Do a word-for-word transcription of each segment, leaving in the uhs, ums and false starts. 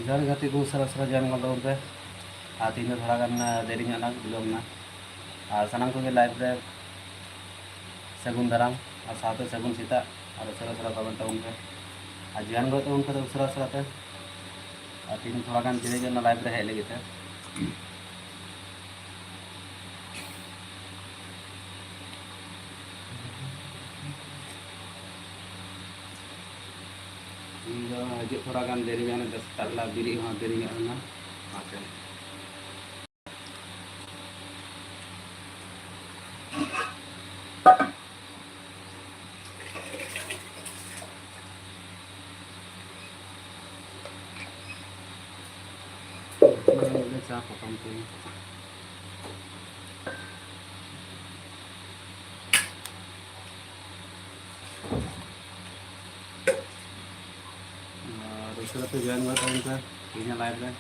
ᱡᱚᱦᱟᱨ ᱜᱟᱛᱮ ᱠᱚ, ᱩᱥᱟᱹᱨᱟ ᱩᱥᱟᱹᱨᱟ ᱡᱚᱭᱮᱱ ᱜᱚᱫ ᱛᱟᱵᱚᱱ ᱯᱮ᱾ ᱟᱨ ᱛᱮᱦᱮᱧ ᱫᱚ ᱛᱷᱚᱲᱟ ᱜᱟᱱ ᱫᱮᱨᱤ ᱧᱚᱜ ᱮᱱᱟ, ᱵᱤᱞᱚᱢ ᱮᱱᱟ᱾ ᱟᱨ ᱥᱟᱱᱟᱢ ᱠᱚᱜᱮ ᱞᱟᱭᱤᱵᱷ ᱨᱮ ᱥᱟᱹᱜᱩᱱ ᱫᱟᱨᱟᱢ ᱟᱨ ᱥᱟᱶᱛᱮ ᱥᱟᱹᱜᱩᱱ ᱥᱮᱛᱟᱜ᱾ ᱟᱨ ᱩᱥᱟᱹᱨᱟ ᱩᱥᱟᱹᱨᱟ ᱠᱚᱢᱮᱱᱴ ᱛᱟᱵᱚᱱ ᱯᱮ ᱟᱨ ᱡᱚᱭᱮᱱ ᱜᱚᱫ ᱛᱟᱵᱚᱱ ᱯᱮ ᱩᱥᱟᱹᱨᱟ ᱩᱥᱟᱹᱨᱟ ᱛᱮ᱾ ᱟᱨ ᱛᱮᱦᱮᱧ ᱛᱷᱚᱲᱟ ᱜᱟᱱ ᱫᱮᱨᱤ ᱧᱚᱜ ᱮᱱᱟ ᱞᱟᱭᱤᱵᱷ ᱨᱮ ᱦᱮᱡ ᱞᱟᱹᱜᱤᱫ ᱛᱮ᱾ ᱤᱧ ᱫᱚ ᱦᱤᱡᱩᱜ ᱛᱷᱚᱲᱟ ᱜᱟᱱ ᱫᱮᱨᱤ ᱧᱚᱜ ᱮᱱᱟ, ᱥᱮᱛᱟᱜ ᱵᱮᱞᱟ ᱵᱮᱨᱮᱫ ᱦᱚᱸ ᱫᱮᱨᱤ ᱧᱚᱜ ᱮᱱᱟ᱾ ᱚᱱᱟᱛᱮ ᱚᱱᱟ ᱞᱟᱹᱜᱤᱫ ᱪᱟ ᱯᱚᱴᱚᱢ ᱠᱚ᱾ ᱟᱨ ᱩᱥᱟᱹᱨᱟ ᱛᱮ ᱡᱚᱭᱮᱱ ᱜᱚᱫ ᱛᱟᱵᱚᱱ ᱯᱮ ᱛᱮᱦᱮᱧᱟᱜ ᱞᱟᱭᱤᱵᱷ ᱨᱮ᱾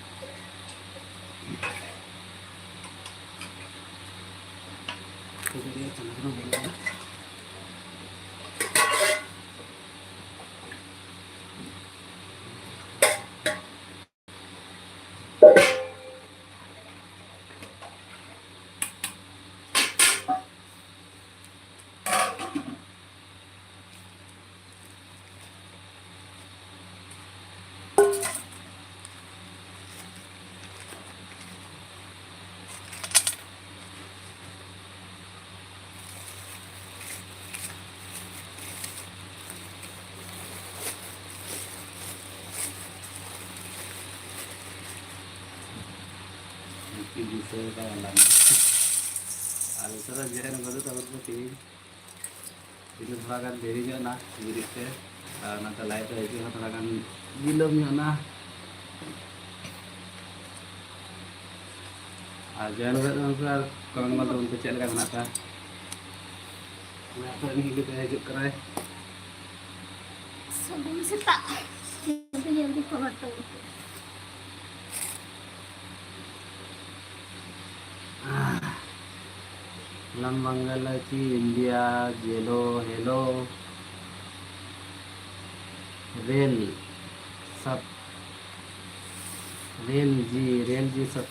ᱵᱤᱥᱚᱭ ᱫᱚ ᱟᱞᱟᱝ᱾ ᱟᱨ ᱩᱥᱟᱹᱨᱟ ᱡᱮ ᱱᱚᱣᱟ ᱫᱚ ᱛᱟᱵᱚᱱ ᱠᱚ ᱛᱮᱦᱮᱧ ᱛᱮᱦᱮᱧ ᱫᱚ ᱛᱷᱚᱲᱟ ᱜᱟᱱ ᱫᱮᱨᱤ ᱧᱚᱜ ᱮᱱᱟ ᱵᱮᱨᱮᱫ ᱛᱮ, ᱟᱨ ᱚᱱᱟᱛᱮ ᱞᱟᱭᱤᱵᱷ ᱨᱮ ᱦᱤᱡᱩᱜ ᱦᱚᱸ ᱛᱷᱚᱲᱟ ᱜᱟᱱ ᱵᱤᱞᱚᱢ ᱧᱚᱜ ᱮᱱᱟ᱾ ᱟᱨ ᱡᱚᱭᱮᱱ ᱜᱚᱫ ᱞᱮᱱ ᱯᱮ ᱟᱨ ᱠᱚᱢᱮᱱᱴ ᱜᱚᱫ ᱛᱟᱵᱚᱱ ᱯᱮ ᱪᱮᱫ ᱞᱮᱠᱟ ᱢᱮᱱᱟᱜ ᱯᱮᱭᱟ᱾ ᱚᱱᱟ ᱠᱚᱨᱮ ᱢᱤᱫ ᱜᱤᱫᱽᱨᱟᱹ ᱦᱤᱡᱩᱜ ᱠᱟᱱᱟᱭ᱾ ᱥᱟᱹᱜᱩᱱ ᱥᱮᱛᱟᱜ᱾ ᱡᱚᱞᱫᱤ ᱡᱚᱞᱫᱤ ᱠᱚ ᱵᱟᱴᱚ ᱩᱛᱩ᱾ ᱞᱟᱢ ᱵᱟᱝᱜᱟᱞᱟ ᱪᱤ ᱤᱱᱰᱤᱭᱟ ᱡᱮᱞᱳ ᱦᱮᱞᱳ ᱨᱮᱞ ᱥᱟᱵ ᱨᱮᱞ ᱡᱤ, ᱨᱮᱞ ᱡᱤ ᱥᱟ-,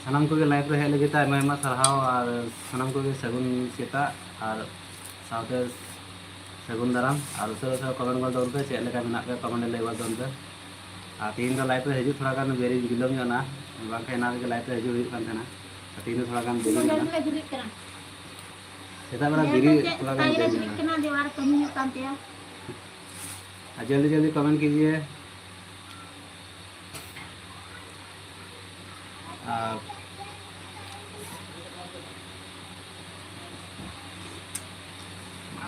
ᱥᱟᱱᱟᱢ ᱠᱚᱜᱮ ᱞᱟᱭᱤᱵᱷ ᱨᱮ ᱦᱮᱡ ᱞᱟᱹᱜᱤᱫ ᱛᱮ ᱟᱭᱢᱟ ᱟᱭᱢᱟ ᱥᱟᱨᱦᱟᱣ, ᱟᱨ ᱥᱟᱱᱟᱢ ᱠᱚᱜᱮ ᱥᱟᱹᱜᱩᱱ ᱥᱮᱛᱟᱜ, ᱟᱨ ᱥᱟᱶᱛᱮ ᱥᱟᱹᱜᱩᱱ ᱫᱟᱨᱟᱢ᱾ ᱟᱨ ᱩᱥᱟᱹᱨᱟ ᱩᱥᱟᱹᱨᱟ ᱠᱚᱢᱮᱱᱴ ᱜᱚᱫ ᱛᱟᱵᱚᱱ ᱯᱮ, ᱪᱮᱫ ᱞᱮᱠᱟ ᱢᱮᱱᱟᱜ ᱯᱮᱭᱟ, ᱠᱚᱢᱮᱱᱴ ᱨᱮ ᱞᱟᱹᱭ ᱜᱚᱫ ᱛᱟᱵᱚᱱ ᱯᱮ᱾ ᱟᱨ ᱛᱮᱦᱮᱧ ᱫᱚ ᱞᱟᱭᱤᱵᱷ ᱨᱮ ᱦᱤᱡᱩᱜ ᱛᱷᱚᱲᱟ ᱜᱟᱱ ᱵᱮᱨᱤ ᱵᱤᱞᱚᱢ ᱧᱚᱜ ᱮᱱᱟ, ᱵᱟᱝᱠᱷᱟᱱ ᱮᱱᱟᱝ ᱨᱮᱜᱮ ᱞᱟᱭᱤᱵᱷ ᱨᱮ ᱦᱤᱡᱩᱜ ᱦᱩᱭᱩᱜ ᱠᱟᱱ ᱛᱟᱦᱮᱱᱟ᱾ ᱟᱨ ᱛᱮᱦᱮᱧ ᱫᱚ ᱛᱷᱚᱲᱟ ᱜᱟᱱ ᱵᱮᱨᱤ ᱧᱚᱜ ᱮᱱᱟ᱾ ᱥᱮᱛᱟᱜ ᱵᱮᱲᱟ ᱵᱮᱨᱤ ᱛᱷᱚᱲᱟ ᱜᱟᱱ ᱵᱮᱨᱤ ᱧᱚᱜ ᱮᱱᱟ᱾ ᱟᱨ ᱡᱚᱞᱫᱤ ᱡᱚᱞᱫᱤ ᱠᱚᱢᱮᱱᱴ ᱠᱤᱡᱤᱭᱮ᱾ ᱟᱨ,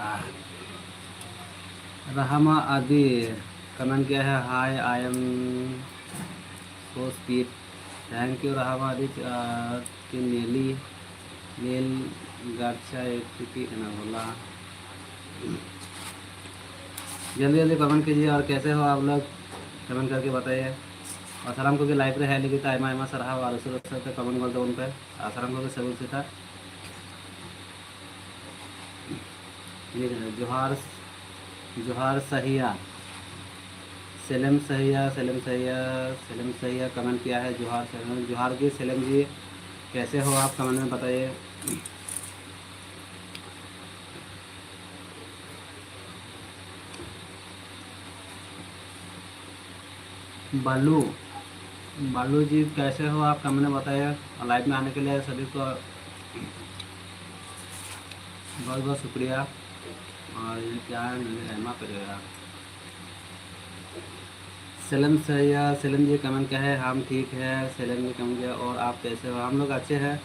ᱟᱨ ᱨᱟᱦᱟᱢᱟ ᱟᱫᱤ ᱠᱚᱢᱮᱱᱴ ᱠᱤᱭᱟ ᱦᱮ, "Hi, I am so sweet." Thank you Rahama Adi, ᱟᱨ ᱠᱤ ᱱᱮᱞᱤ, ᱱᱮᱞ ᱜᱟᱨᱪᱟ ᱮᱠᱴᱩ ᱠᱤ ᱠᱟᱱᱟ ᱵᱷᱚᱞᱟ᱾ जल्दी जल्दी कमेंट कीजिए और कैसे हो आप लोग, कमेंट करके बताइए। और ᱥᱟᱱᱟᱢ ᱠᱚᱜᱮ ᱞᱟᱭᱤᱵᱷ ᱨᱮ ᱦᱮᱡ ᱞᱟᱹᱜᱤᱫ ᱛᱮ ᱟᱭᱢᱟ ᱟᱭᱢᱟ ᱥᱟᱨᱦᱟᱣ ᱟᱨ ᱩᱥᱟᱹᱨᱟ ᱩᱥᱟᱹᱨᱟ ᱛᱮ ᱠᱚᱢᱮᱱᱴ ᱜᱚᱫ ᱛᱟᱵᱚᱱ ᱯᱮ᱾ ᱟᱨ ᱥᱟᱱᱟᱢ ᱠᱚᱜᱮ ᱥᱟᱹᱜᱩᱱ ᱥᱮᱛᱟᱜ᱾ ᱤᱭᱟᱹ ᱠᱟᱱᱟ, ᱡᱚᱦᱟᱨ, ᱡᱚᱦᱟᱨ ᱥᱟᱦᱤᱭᱟ, ᱥᱮᱞᱮᱢ ᱥᱟᱦᱤᱭᱟ, ᱥᱮᱞᱮᱢ ᱥᱟᱦᱤᱭᱟ, ᱥᱮᱞᱮᱢ ᱥᱟᱦᱤᱭᱟ ᱠᱚᱢᱮᱱᱴ ᱠᱤᱭᱟ ᱦᱮ, ᱡᱚᱦᱟᱨ ᱥᱮᱞᱮᱢ, ᱡᱚᱦᱟᱨ ᱜᱮ ᱥᱮᱞᱮᱢ ᱡᱤ, ᱠᱮᱥᱮ ᱦᱳ ᱟᱯ, ᱠᱚᱢᱮᱱᱴ ᱢᱮ ᱵᱟᱛᱟᱭᱮ। बालू, बालू जी कैसे हो आप, कमेंट में बताइए। और लाइव में आने के लिए सभी को बहुत बहुत शुक्रिया। और ये क्या है, मेरे एमा पे जो है सेलम सैया, सेलम जी कमेंट क्या है, हम ठीक है। सेलम जी कमेंट किया, और आप कैसे हो? हम लोग अच्छे हैं।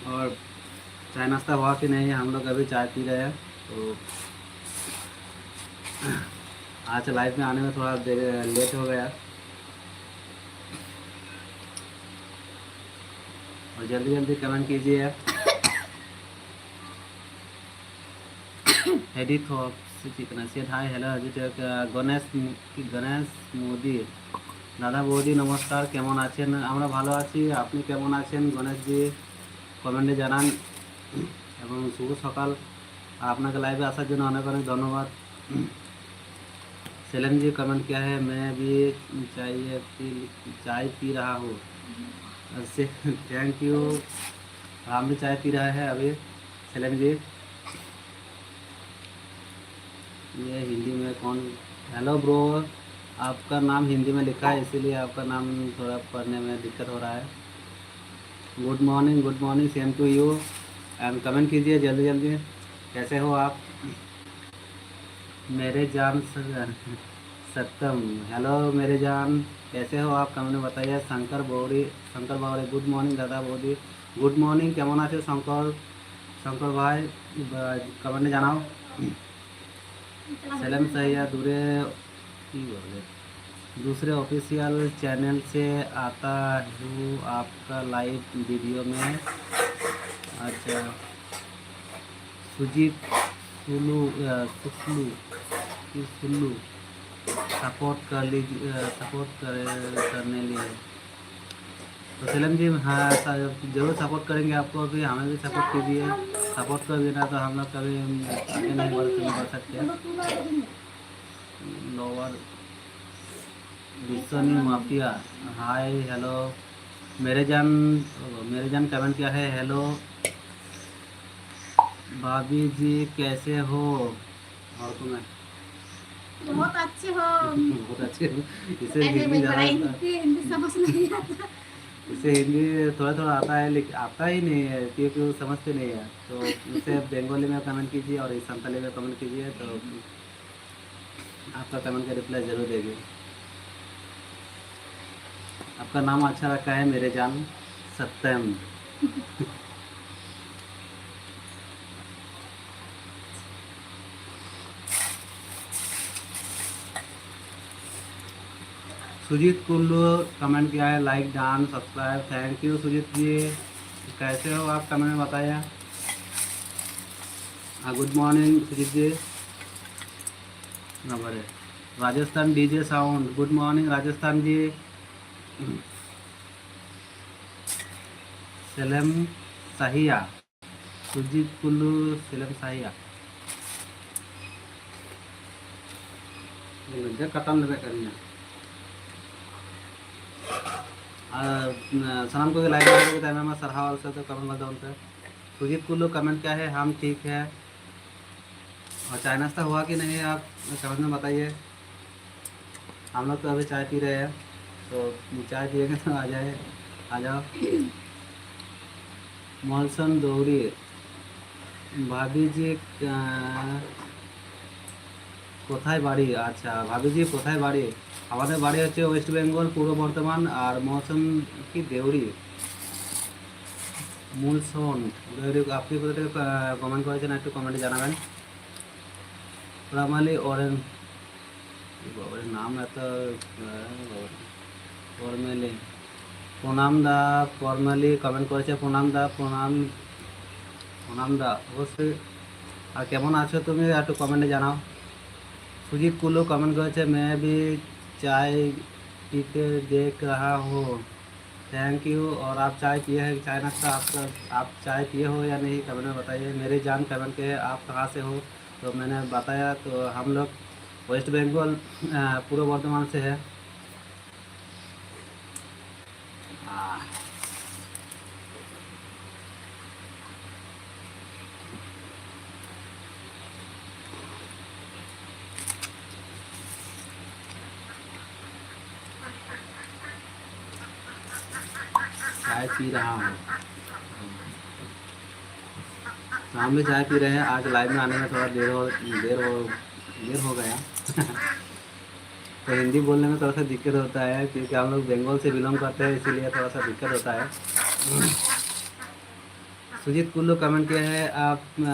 और चाय नाश्ता हुआ कि नहीं? हम लोग अभी चाय पी रहे हैं। तो आज लाइव में आने में थोड़ा देर लेट हो गया। और जल्दी जल्दी कमेंट कीजिए। হেডি থক, সে ঠিক না, সে হাই, হ্যালো, হাজির, আহ, গণেশ মু-, কি গণেশ মোদি। দাদা বৌদি নমস্কার, কেমন আছেন? আমরা ভালো আছি, আপনি কেমন আছেন? গণেশজি কমেন্টে জানান। এবং শুভ সকাল, আর আপনাকে লাইভে আসার জন্য অনেক অনেক ধন্যবাদ। सेलेम जी कमेंट किया है, मैं भी चाय पी, चाय पी रहा हूँ। से थैंक यू। हम भी चाय पी रहे हैं अभी। सेलेम जी, ये हिंदी में कौन? हेलो ब्रो, आपका नाम हिंदी में लिखा है, इसीलिए आपका नाम थोड़ा पढ़ने में दिक्कत हो रहा है। Good morning, good morning, same to you. And comment कीजिए जल्दी जल्दी, कैसे हो आप? मेरे जान स-, सत्तम, हेलो मेरे जान, कैसे हो आप? कमेंट में बताइए। शंकर बौरी, शंकर बावरे, गुड मॉर्निंग दादा बौदी, गुड मॉर्निंग, কেমন আছে শঙ্কর, শঙ্কর ভাই? কমেন্টে জানাও। সেলেম সাইয়া দূরে কি বলে, दूसरे ऑफिशियल चैनल से आता हूँ आपका लाइव वीडियो में। अच्छा, सुजीत सुलू, अ, सुखलू, की सुल्लू सपोर्ट कर लीजिए, अ, सपोर्ट कर, करने लिए। तो सेलेम जी, हाँ, स-, जरूर सपोर्ट करेंगे आपको भी, हमें भी सपोर्ट कीजिए। सपोर्ट कर बिना तो हम लोग कभी आगे नहीं बढ़, बढ़ सकते। लोअर बिस्सनी माफिया, हाय, हेलो, मेरे जान, मेरे जान कमेंट किया है, हेलो भाभी जी, कैसे हो? और तुम्हें? बहुत अच्छे हो। बहुत अच्छे हो। इसे अरे हिंदी भाई, ज़्यादा बड़ा आता, हिंदी, हिंदी समझ नहीं आता। इसे हिंदी थोड़ा थोड़ा आता है, लेकिन आता ही नहीं है क्योंकि वो समझते नहीं है। तो इसे बंगाली में कमेंट कीजिए और इस संताली में कमेंट कीजिए, तो आपका कमेंट का रिप्लाई जरूर देगी। आपका नाम अच्छा रखा है मेरे जान, सत्यम। सुजीत कुल्लू कमेंट किया है, like, done, subscribe. Thank you Sujeet ji, कैसे हो आप? कमेंट में बताइए। हाँ, good morning Sujeet ji. Number है Rajasthan DJ sound, good morning Rajasthan ji. सेलेम साहिया, सुजीत कुल्लू, सेलेम साहिया। ᱡᱮ ᱠᱟᱴᱟᱱ ᱞᱮᱵᱮᱫ ᱠᱟᱹᱫᱤᱧᱟ᱾ ᱟᱨ, ᱩᱸ, ᱥᱟᱱᱟᱢ ᱠᱚᱜᱮ ᱞᱟᱭᱤᱠ ᱵᱟᱲᱟ ᱠᱟᱛᱮ ᱟᱭᱢᱟ ᱟᱭᱢᱟ ᱥᱟᱨᱦᱟᱣ ᱟᱨ ᱥᱟᱶᱛᱮ ᱠᱚᱢᱮᱱᱴ ᱵᱟᱲᱟ ᱛᱟᱵᱚᱱ ᱯᱮ᱾ सुजीत कुल्लू कमेंट किया है, हम ठीक है। और चाय नाश्ता हुआ कि नहीं, आप कमेंट में बताइए। हम लोग तो अभी चाय पी रहे हैं, तो चाय पिएंगे तो आ जाए, आ जाओ। মলসন দৌড়ি, ভাবিজি, আহ, কোথায় বাড়ি? আচ্ছা, ভাবিজি কোথায় বাড়ি? আমাদের বাড়ি হচ্ছে ওয়েস্ট বেঙ্গল, পূর্ব বর্ধমান। আর মহসন কি দেউরি? মূল সন, দেউরি, আপনি কোথা থেকে, আহ, কমেন্ট করেছেন, একটু কমেন্টে জানাবেন। রামালি অরেন, বাবারে, নাম এত, আহ, বাবারে। ফরমেলি। প্রণাম দা, ফরমেলি কমেন্ট করেছে, প্রণাম দা, প্রণাম, প্রণাম দা। অবশ্যই। আর কেমন আছো তুমি, একটু কমেন্টে জানাও। সুজিত কুল্লু কমেন্ট করেছে, मैं भी चाय पीते देख रहा हूँ। Thank you. और आप चाय पिए हैं, चाय नाश्ता आपका, आप चाय पिए हो या नहीं, कमेंट में बताइए। मेरे जान कमेंट के, आप कहाँ से हो? तो मैंने बताया, तो हम लोग वेस्ट बंगाल, अ, पूर्व बर्धमान से है। आ। चाय पी रहा हूँ। तो हम भी चाय पी रहे हैं। आज लाइव में आने में थोड़ा देर हो, देर हो, देर हो गया। तो हिंदी बोलने में थोड़ा सा दिक्कत होता है, क्योंकि हम लोग बंगाल से बिलोंग करते हैं, इसीलिए थोड़ा सा दिक्कत होता है। सुजीत कुल्लू कमेंट किया है, आप, आ,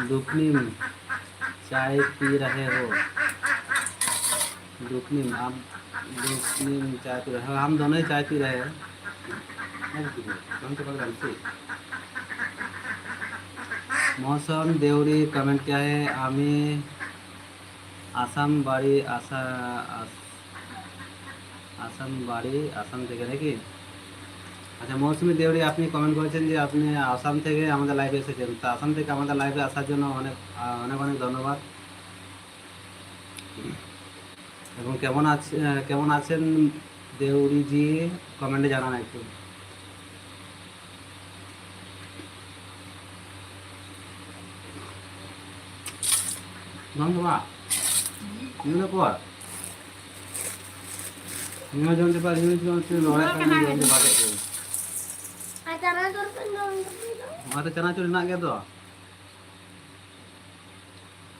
दुकनीम चाय पी रहे हो? दुकनीम, आप दुकनीम चाय पी रहे हो? हम दोनों ही चाय पी रहे हैं। हम तो बगल से। মহসন দেউরি কমেন্ট কিয়া হে, আমি আসাম বাড়ি, আসা-, আস-, আসাম বাড়ি, আসাম থেকে নাকি? আচ্ছা, মৌসুমী দেউরি, আপনি কমেন্ট করেছেন যে আপনি আসাম থেকে আমাদের লাইভে এসেছেন। তো আসাম থেকে আমাদের লাইভে আসার জন্য অনেক, আহ, অনেক অনেক ধন্যবাদ। এবং কেমন আছে, আহ, কেমন আছেন দেউরিজি, কমেন্টে জানান একটু। ᱵᱟᱝ ᱫᱚ ᱵᱟᱝ᱾ ᱧᱩ ᱫᱚ ᱚᱠᱚᱭ? ᱧᱩ ᱡᱚᱢ ᱪᱟᱵᱟ, ᱧᱩ ᱡᱚᱢ ᱪᱟᱵᱟ, ᱨᱚᱲᱮᱫ ᱠᱟᱱᱟ, ᱡᱚᱢ ᱪᱟᱵᱟ ᱠᱮᱫ ᱜᱮ᱾ ᱟᱨ ᱪᱟᱱᱟᱪᱩᱨ ᱯᱮ ᱡᱚᱢ ᱠᱮᱫᱟ? ᱱᱚᱣᱟ ᱫᱚ ᱪᱟᱱᱟᱪᱩᱨ ᱦᱮᱱᱟᱜ ᱜᱮᱭᱟ ᱛᱚ᱾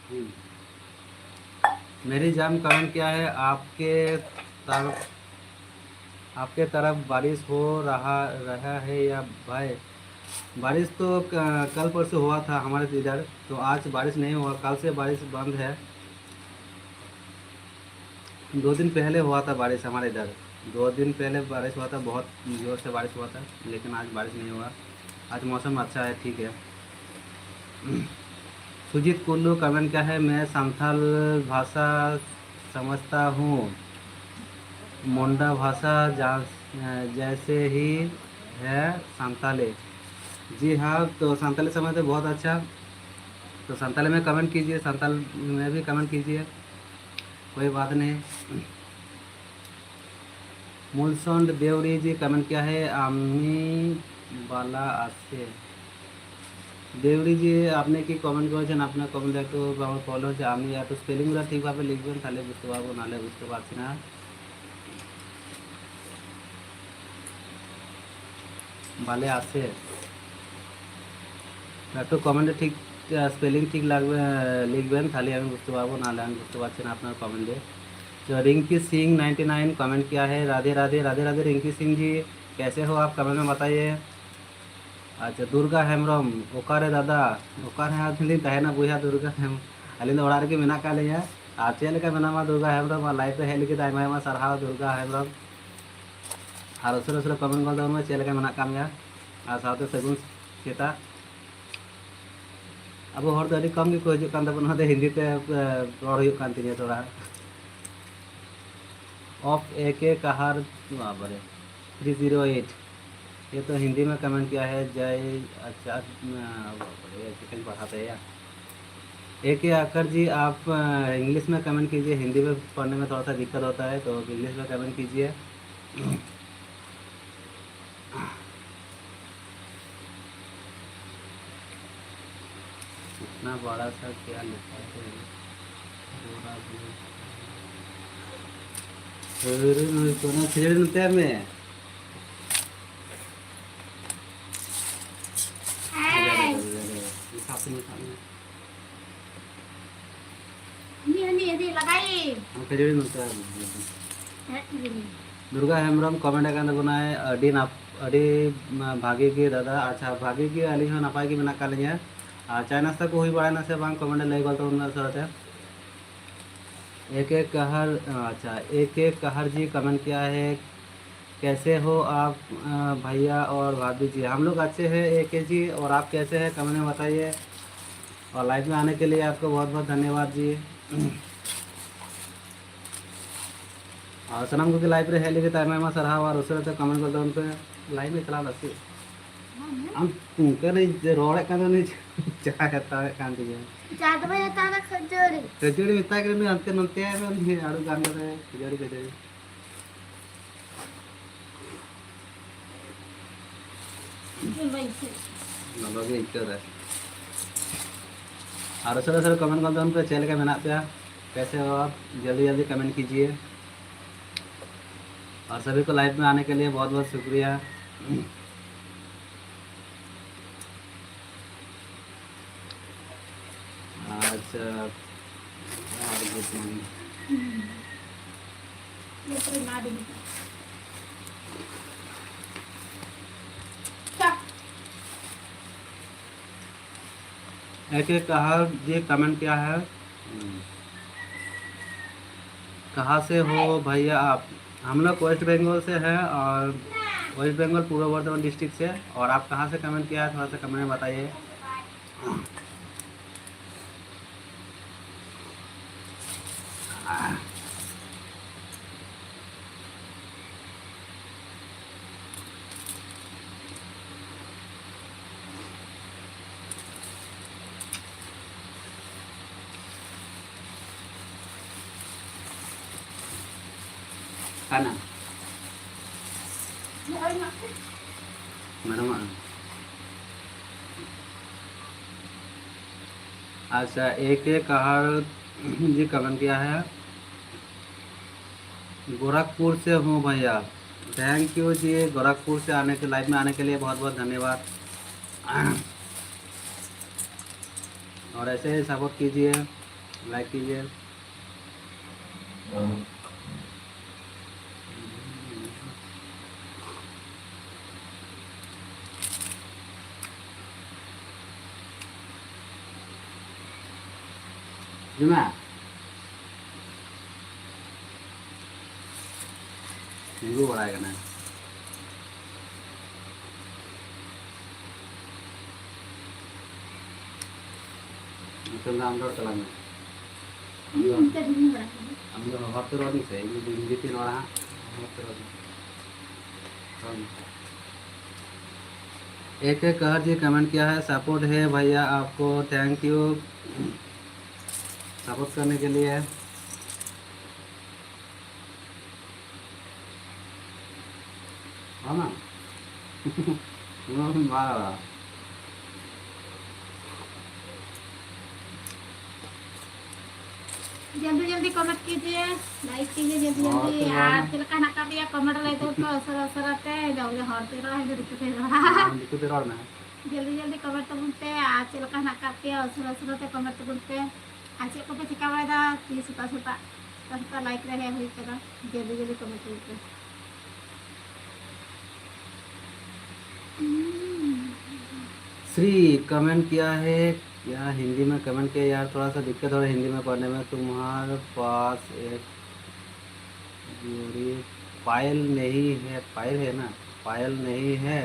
हम्म। मेरी जान, कमेंट क्या है आपके तरफ, आपके तरफ बारिश हो रहा, रहा है या भाई? बारिश तो क-, कल परसों हुआ था हमारे इधर, तो आज बारिश नहीं हुआ, कल से बारिश बंद है। दो दिन पहले हुआ था बारिश हमारे इधर, दो दिन पहले बारिश हुआ था, बहुत जोर से बारिश हुआ था, लेकिन आज बारिश नहीं हुआ। आज मौसम अच्छा है, ठीक है। सुजीत कुल्लू कमेंट क्या है, मैं संथाल भाषा समझता हूँ, मुंडा भाषा जा, जैसे ही है संथाली। जी हाँ, तो संथाली समझते बहुत अच्छा। तो संथाली में कमेंट कीजिए, संथाल में भी कमेंट कीजिए, कोई बात नहीं। मुलसंड देवरी जी कमेंट क्या है, আমি বালা আছে। দেউরি জি, আপনি কি কমেন্ট করেছেন? আপনার কমেন্ট একটু আমার প্রবলেম হচ্ছে। আপনি একটু স্পেলিংগুলো ঠিকভাবে লিখবেন, তাহলে বুঝতে পারবো, নাহলে বুঝতে পারছি না। ভালো আছে। একটু কমেন্টে ঠিক, আহ, স্পেলিং ঠিক লাগবে, আহ, লিখবেন, তাহলে আমি বুঝতে পারবো, নাহলে আমি বুঝতে পারছি না আপনার কমেন্টে। तो Rinki Singh ninety nine comment किया है, राधे राधे। राधे राधे रिंकी सिंह जी, कैसे हो आप, कमेंट में बताइए। ᱟᱪᱪᱷᱟ, ᱫᱩᱨᱜᱟ ᱦᱮᱢᱵᱨᱚᱢ, ᱚᱠᱟᱨᱮ ᱫᱟᱫᱟ? ᱚᱠᱟᱨᱮ ᱟᱹᱞᱤᱧ ᱞᱤᱧ ᱛᱟᱦᱮᱱᱟ ᱵᱚᱭᱦᱟ ᱫᱩᱨᱜᱟ ᱦᱮᱢ-, ᱟᱹᱞᱤᱧ ᱫᱚ ᱚᱲᱟᱜ ᱨᱮᱜᱮ ᱢᱮᱱᱟᱜ ᱟᱠᱟᱫ ᱞᱤᱧᱟ᱾ ᱟᱨ ᱪᱮᱫ ᱞᱮᱠᱟ ᱢᱮᱱᱟᱢᱟ ᱫᱩᱨᱜᱟ ᱦᱮᱢᱵᱨᱚᱢ? ᱟᱨ ᱞᱟᱭᱤᱵᱷ ᱨᱮ ᱦᱮᱡ ᱞᱟᱹᱜᱤᱫ ᱟᱭᱢᱟ ᱟᱭᱢᱟ ᱥᱟᱨᱦᱟᱣ ᱫᱩᱨᱜᱟ ᱦᱮᱢᱵᱨᱚᱢ᱾ ᱟᱨ ᱩᱥᱟᱹᱨᱟ ᱩᱥᱟᱹᱨᱟ ᱠᱚᱢᱮᱱᱴ ᱜᱚᱫ ᱛᱟᱵᱚᱱ ᱢᱮ, ᱪᱮᱫ ᱞᱮᱠᱟ ᱢᱮᱱᱟᱜ ᱟᱠᱟᱫ ᱢᱮᱭᱟ? ᱟᱨ ᱥᱟᱶᱛᱮ ᱥᱟᱹᱜᱩᱱ ᱥᱮᱛᱟᱜ᱾ ᱟᱵᱚ ᱦᱚᱲ ᱫᱚ ᱟᱹᱰᱤ ᱠᱚᱢ ᱜᱮᱠᱚ ᱦᱤᱡᱩᱜ ᱠᱟᱱ ᱛᱟᱵᱚᱱᱟ, ᱚᱱᱟᱛᱮ ᱦᱤᱱᱫᱤ ᱛᱮ, ᱮ, ᱨᱚᱲ ᱦᱩᱭᱩᱜ ᱠᱟᱱ ᱛᱤᱧᱟᱹ ᱛᱷᱚᱲᱟ᱾ ᱚᱯᱷ ᱮ ᱠᱮ ᱠᱟᱦᱟᱨ, ᱵᱟᱵᱟᱨᱮ, ᱛᱷᱨᱤ ᱡᱤᱨᱳ ᱮᱭᱤᱴ᱾ ये तो हिंदी में कमेंट किया है, जय। अच्छा, अ, बाप रे, ऐसे कहीं पढ़ाते हैं यार। ए के आकर जी, आप इंग्लिश में कमेंट कीजिए, हिंदी में पढ़ने में थोड़ा सा दिक्कत होता है, तो इंग्लिश में कमेंट कीजिए। इतना बड़ा सा क्या लिखा है? पूरा भी। अरे, मैं सोना खिचड़ी में तैर में। ये साफ नहीं खाना। ये, ये, ये लगाई। हाँ, खिचड़ी में तैर में। ᱦᱮᱸ, ᱤᱧ᱾ ᱫᱩᱨᱜᱟ ᱦᱮᱢᱵᱨᱚᱢ ᱠᱚᱢᱮᱱᱴ ᱟᱠᱟᱱ ᱛᱟᱵᱚᱱᱟᱭ, ᱟᱹᱰᱤ ᱱᱟᱯ-, ᱟᱹᱰᱤ ᱢᱟ-, ᱵᱷᱟᱜᱮ ᱜᱮ ᱫᱟᱫᱟ᱾ ᱟᱪᱪᱷᱟ, ᱵᱷᱟᱜᱮ ᱜᱮ, ᱟᱹᱞᱤᱧ ᱦᱚᱸ ᱱᱟᱯᱟᱭ ᱜᱮ ᱢᱮᱱᱟᱜ ᱟᱠᱟᱫ ᱞᱤᱧᱟᱹ᱾ ᱟᱨ ᱪᱟᱭ ᱱᱟᱥᱛᱟ ᱠᱚ ᱦᱩᱭ ᱵᱟᱲᱟᱭᱱᱟ ᱥᱮ ᱵᱟᱝ? ᱠᱚᱢᱮᱱᱴ ᱨᱮ ᱞᱟᱹᱭ ᱜᱚᱫ ᱛᱟᱵᱚᱱ ᱢᱮ ᱩᱥᱟᱹᱨᱟ ᱛᱮ᱾ ᱮ ᱠᱮ ᱠᱟᱦᱟᱨ, ᱟᱪᱪᱷᱟ, ᱮ ᱠᱮ ᱠᱟᱦᱟᱨ ᱡᱤ ᱠᱚᱢᱮᱱᱴ ᱠᱤᱭᱟ ᱦᱮ, ᱠᱮᱥᱮ ᱦᱳ ᱟᱯ, ᱟ, ᱵᱷᱟᱭᱭᱟ ᱚᱨ ᱵᱷᱟᱵᱷᱤ ᱡᱤ? ᱦᱟᱢ ᱞᱳᱜ ᱟᱪᱪᱷᱮ ᱦᱮ ᱮ ᱠᱮ ᱡᱤ, ᱚᱨ ᱟᱯ ᱠᱮᱥᱮ ᱦᱮ? ᱠᱚᱢᱮᱱᱴ ᱢᱮ ᱵᱟᱛᱟᱭᱤᱭᱮ᱾ ᱚᱨ ᱞᱟᱭᱤᱵᱷ ᱢᱮ ᱟᱱᱮ ᱠᱮ ᱞᱤᱭᱮ ᱟᱯᱠᱳ ᱵᱚᱦᱩᱛ ᱵᱚᱦᱩᱛ ᱫᱷᱚᱱᱭᱚᱵᱟᱫ ᱡᱤ᱾ ᱟᱨ ᱥᱟᱱᱟᱢ ᱠᱚᱜᱮ ᱞᱟᱭᱤᱵᱷ ᱨᱮ ᱦᱮᱡ ᱞᱟᱹᱜᱤᱫ ᱟᱭᱢᱟ ᱟᱭᱢᱟ ᱥᱟᱨᱦᱟᱣ ᱟᱨ ᱩᱥᱟᱹᱨᱟ ᱛᱮ ᱠᱚᱢᱮᱱᱴ ᱜᱚᱫ ᱛᱟᱵᱚᱱ ᱯᱮ᱾ ᱞᱟᱭᱤᱵᱷ ᱮ ᱪᱟᱞᱟᱣ ᱮᱫᱟ ᱥᱮ? ᱟᱢ ᱚᱱᱠᱟ ᱨᱮ ᱨᱚᱲᱮᱫ ᱠᱟᱱ ᱫᱚ ᱩᱱᱤ ᱪᱟ ᱦᱟᱛᱟᱣᱮᱫ ᱠᱟᱱ ᱛᱤᱧᱟᱹ᱾ ᱪᱟ ᱫᱚ ᱵᱟᱭ ᱦᱟᱛᱟᱣ ᱮᱫᱟ, ᱠᱷᱟᱹᱡᱟᱹᱲᱤ᱾ ᱠᱷᱟᱹᱡᱟᱹᱲᱤ ᱢᱮᱛᱟᱭ ᱠᱟᱱᱟ ᱩᱱᱤ ᱦᱟᱱᱛᱮ ᱱᱚᱱᱛᱮ ᱟᱭ ᱢᱮ, ᱩᱱᱤ ᱟᱹᱲᱩ ᱜᱟᱱ ᱠᱟᱛᱮ ᱠᱷᱟᱹᱡᱟᱹᱲᱤ, ᱠᱷᱟᱹᱡᱟᱹᱲᱤ᱾ ᱞᱚᱞᱚ ᱜᱮ ᱟᱹᱭᱠᱟᱹᱣ ᱫᱟᱭ᱾ ᱟᱨ ᱩᱥᱟᱹᱨᱟ ᱩᱥᱟᱹᱨᱟ ᱠᱚᱢᱮᱱᱴ ᱜᱚᱫ ᱛᱟᱵᱚᱱ ᱯᱮ, ᱪᱮᱫ ᱞᱮᱠᱟ ᱢᱮᱱᱟᱜ ᱯᱮᱭᱟ, ᱠᱮᱥᱮ ᱦᱳ ᱟᱯ? ᱡᱚᱞᱫᱤ ᱡᱚᱞᱫᱤ ᱠᱚᱢᱮᱱᱴ ᱠᱤᱡᱤᱭᱮ᱾ और सभी को लाइव में आने के लिए बहुत बहुत शुक्रिया। अच्छा, और गुड मॉर्निंग। एक एक कहा, ये कमेंट क्या है? हम्म। कहाँ से हो भैया आप? हम लोग वेस्ट बंगाल से हैं और वेस्ट बंगाल पूर्व बर्धमान डिस्ट्रिक्ट से। और आप कहाँ से कमेंट किया है, थोड़ा सा कमेंट में बताइए। ᱠᱟᱱᱟ᱾ ᱢᱮᱰᱟᱢ, अच्छा, एक एक कहर जी कमेंट किया है, गोरखपुर से हूँ भैया। थैंक यू जी, गोरखपुर से आने के, लाइव में आने के लिए बहुत बहुत धन्यवाद। और ऐसे ही सपोर्ट कीजिए, लाइक कीजिए। ᱡᱚᱢᱟ᱾ ᱛᱤᱸᱜᱩ ᱵᱟᱲᱟᱭ ᱠᱟᱱᱟᱭ᱾ ᱱᱤᱛᱚᱝ ᱫᱚ ᱟᱢ ᱨᱚᱲ ᱛᱟᱞᱟᱝ ᱢᱮ᱾ ᱤᱧ ᱚᱱᱛᱮ ᱨᱤᱢᱤᱞ ᱵᱟᱲᱟ ᱠᱮᱫᱟ᱾ ᱟᱢ ᱫᱚ ᱦᱚᱲ ᱛᱮ ᱨᱚᱲ ᱢᱮᱥᱮ, ᱤᱧ ᱫᱚ ᱦᱤᱱᱫᱤ ᱛᱮᱧ ᱨᱚᱲᱟ ᱦᱟᱸᱜ, ᱦᱚᱲ ᱛᱮ ᱨᱚᱲ ᱢᱮ᱾ ᱨᱚᱲ ᱢᱮ᱾ एक एक कहर जी कमेंट किया है, सपोर्ट है भैया आपको, थैंक यू सपोर्ट करने के लिए। हाँ ना? हाँ, वाह, वाह। जल्दी जल्दी कमेंट कीजिए, लाइक कीजिए जल्दी हाँ, जल्दी। तो हाँ। ᱟᱨ ᱪᱮᱫ ᱞᱮᱠᱟ ᱦᱮᱱᱟᱜ ᱟᱠᱟᱫ ᱯᱮᱭᱟ ᱠᱚᱢᱮᱱᱴ ᱞᱟᱹᱭ ᱛᱟᱵᱚᱱ ᱯᱮ ᱩᱥᱟᱹᱨᱟ ᱩᱥᱟᱹᱨᱟ ᱛᱮ, ᱡᱟᱣᱜᱮ ᱦᱚᱲ ᱛᱮ ᱨᱚᱲ, ᱦᱤᱱᱫᱤ ᱛᱮ ᱨᱚᱲ᱾ ᱦᱮᱸ, ᱫᱤᱠᱩ ᱛᱮ ᱨᱚᱲ ᱢᱮ᱾ ᱡᱚᱞᱫᱤ ᱡᱚᱞᱫᱤ ᱠᱚᱢᱮᱱᱴ ᱛᱟᱵᱚᱱ ᱯᱮ, ᱟᱨ ᱪᱮᱫ ᱞᱮᱠᱟ ᱦᱮᱱᱟᱜ ᱟᱠᱟᱫ ᱯᱮᱭᱟ ᱩᱥᱟᱹᱨᱟ ᱩᱥᱟᱹᱨᱟ ᱛᱮ ᱠᱚᱢᱮᱱᱴ ᱛᱟᱵᱚᱱ ᱯᱮ᱾ ᱟᱨ ᱪᱮᱫ ᱠᱚᱯᱮ ᱪᱤᱠᱟ ᱵᱟᱲᱟᱭᱮᱫᱟ? ᱛᱤ ᱥᱮᱛᱟᱜ ᱥᱮᱛᱟᱜ, ᱥᱮᱛᱟᱜ ᱥᱮᱛᱟᱜ ᱞᱟᱭᱤᱠ ᱨᱮ ᱦᱮᱡ ᱦᱩᱭ ᱠᱟᱱᱟ, ᱡᱚᱞᱫᱤ ᱡᱚᱞᱫᱤ ᱠᱚᱢᱮᱱᱴ ᱛᱟᱵᱚᱱ ᱯᱮ᱾ श्री कमेंट किया है, क्या हिंदी में कमेंट किया यार, थोड़ा सा दिक्कत हो रहा है हिंदी में पढ़ने में। तुम्हारे पास एक जोड़ी पायल नहीं है, पायल है ना, पायल नहीं है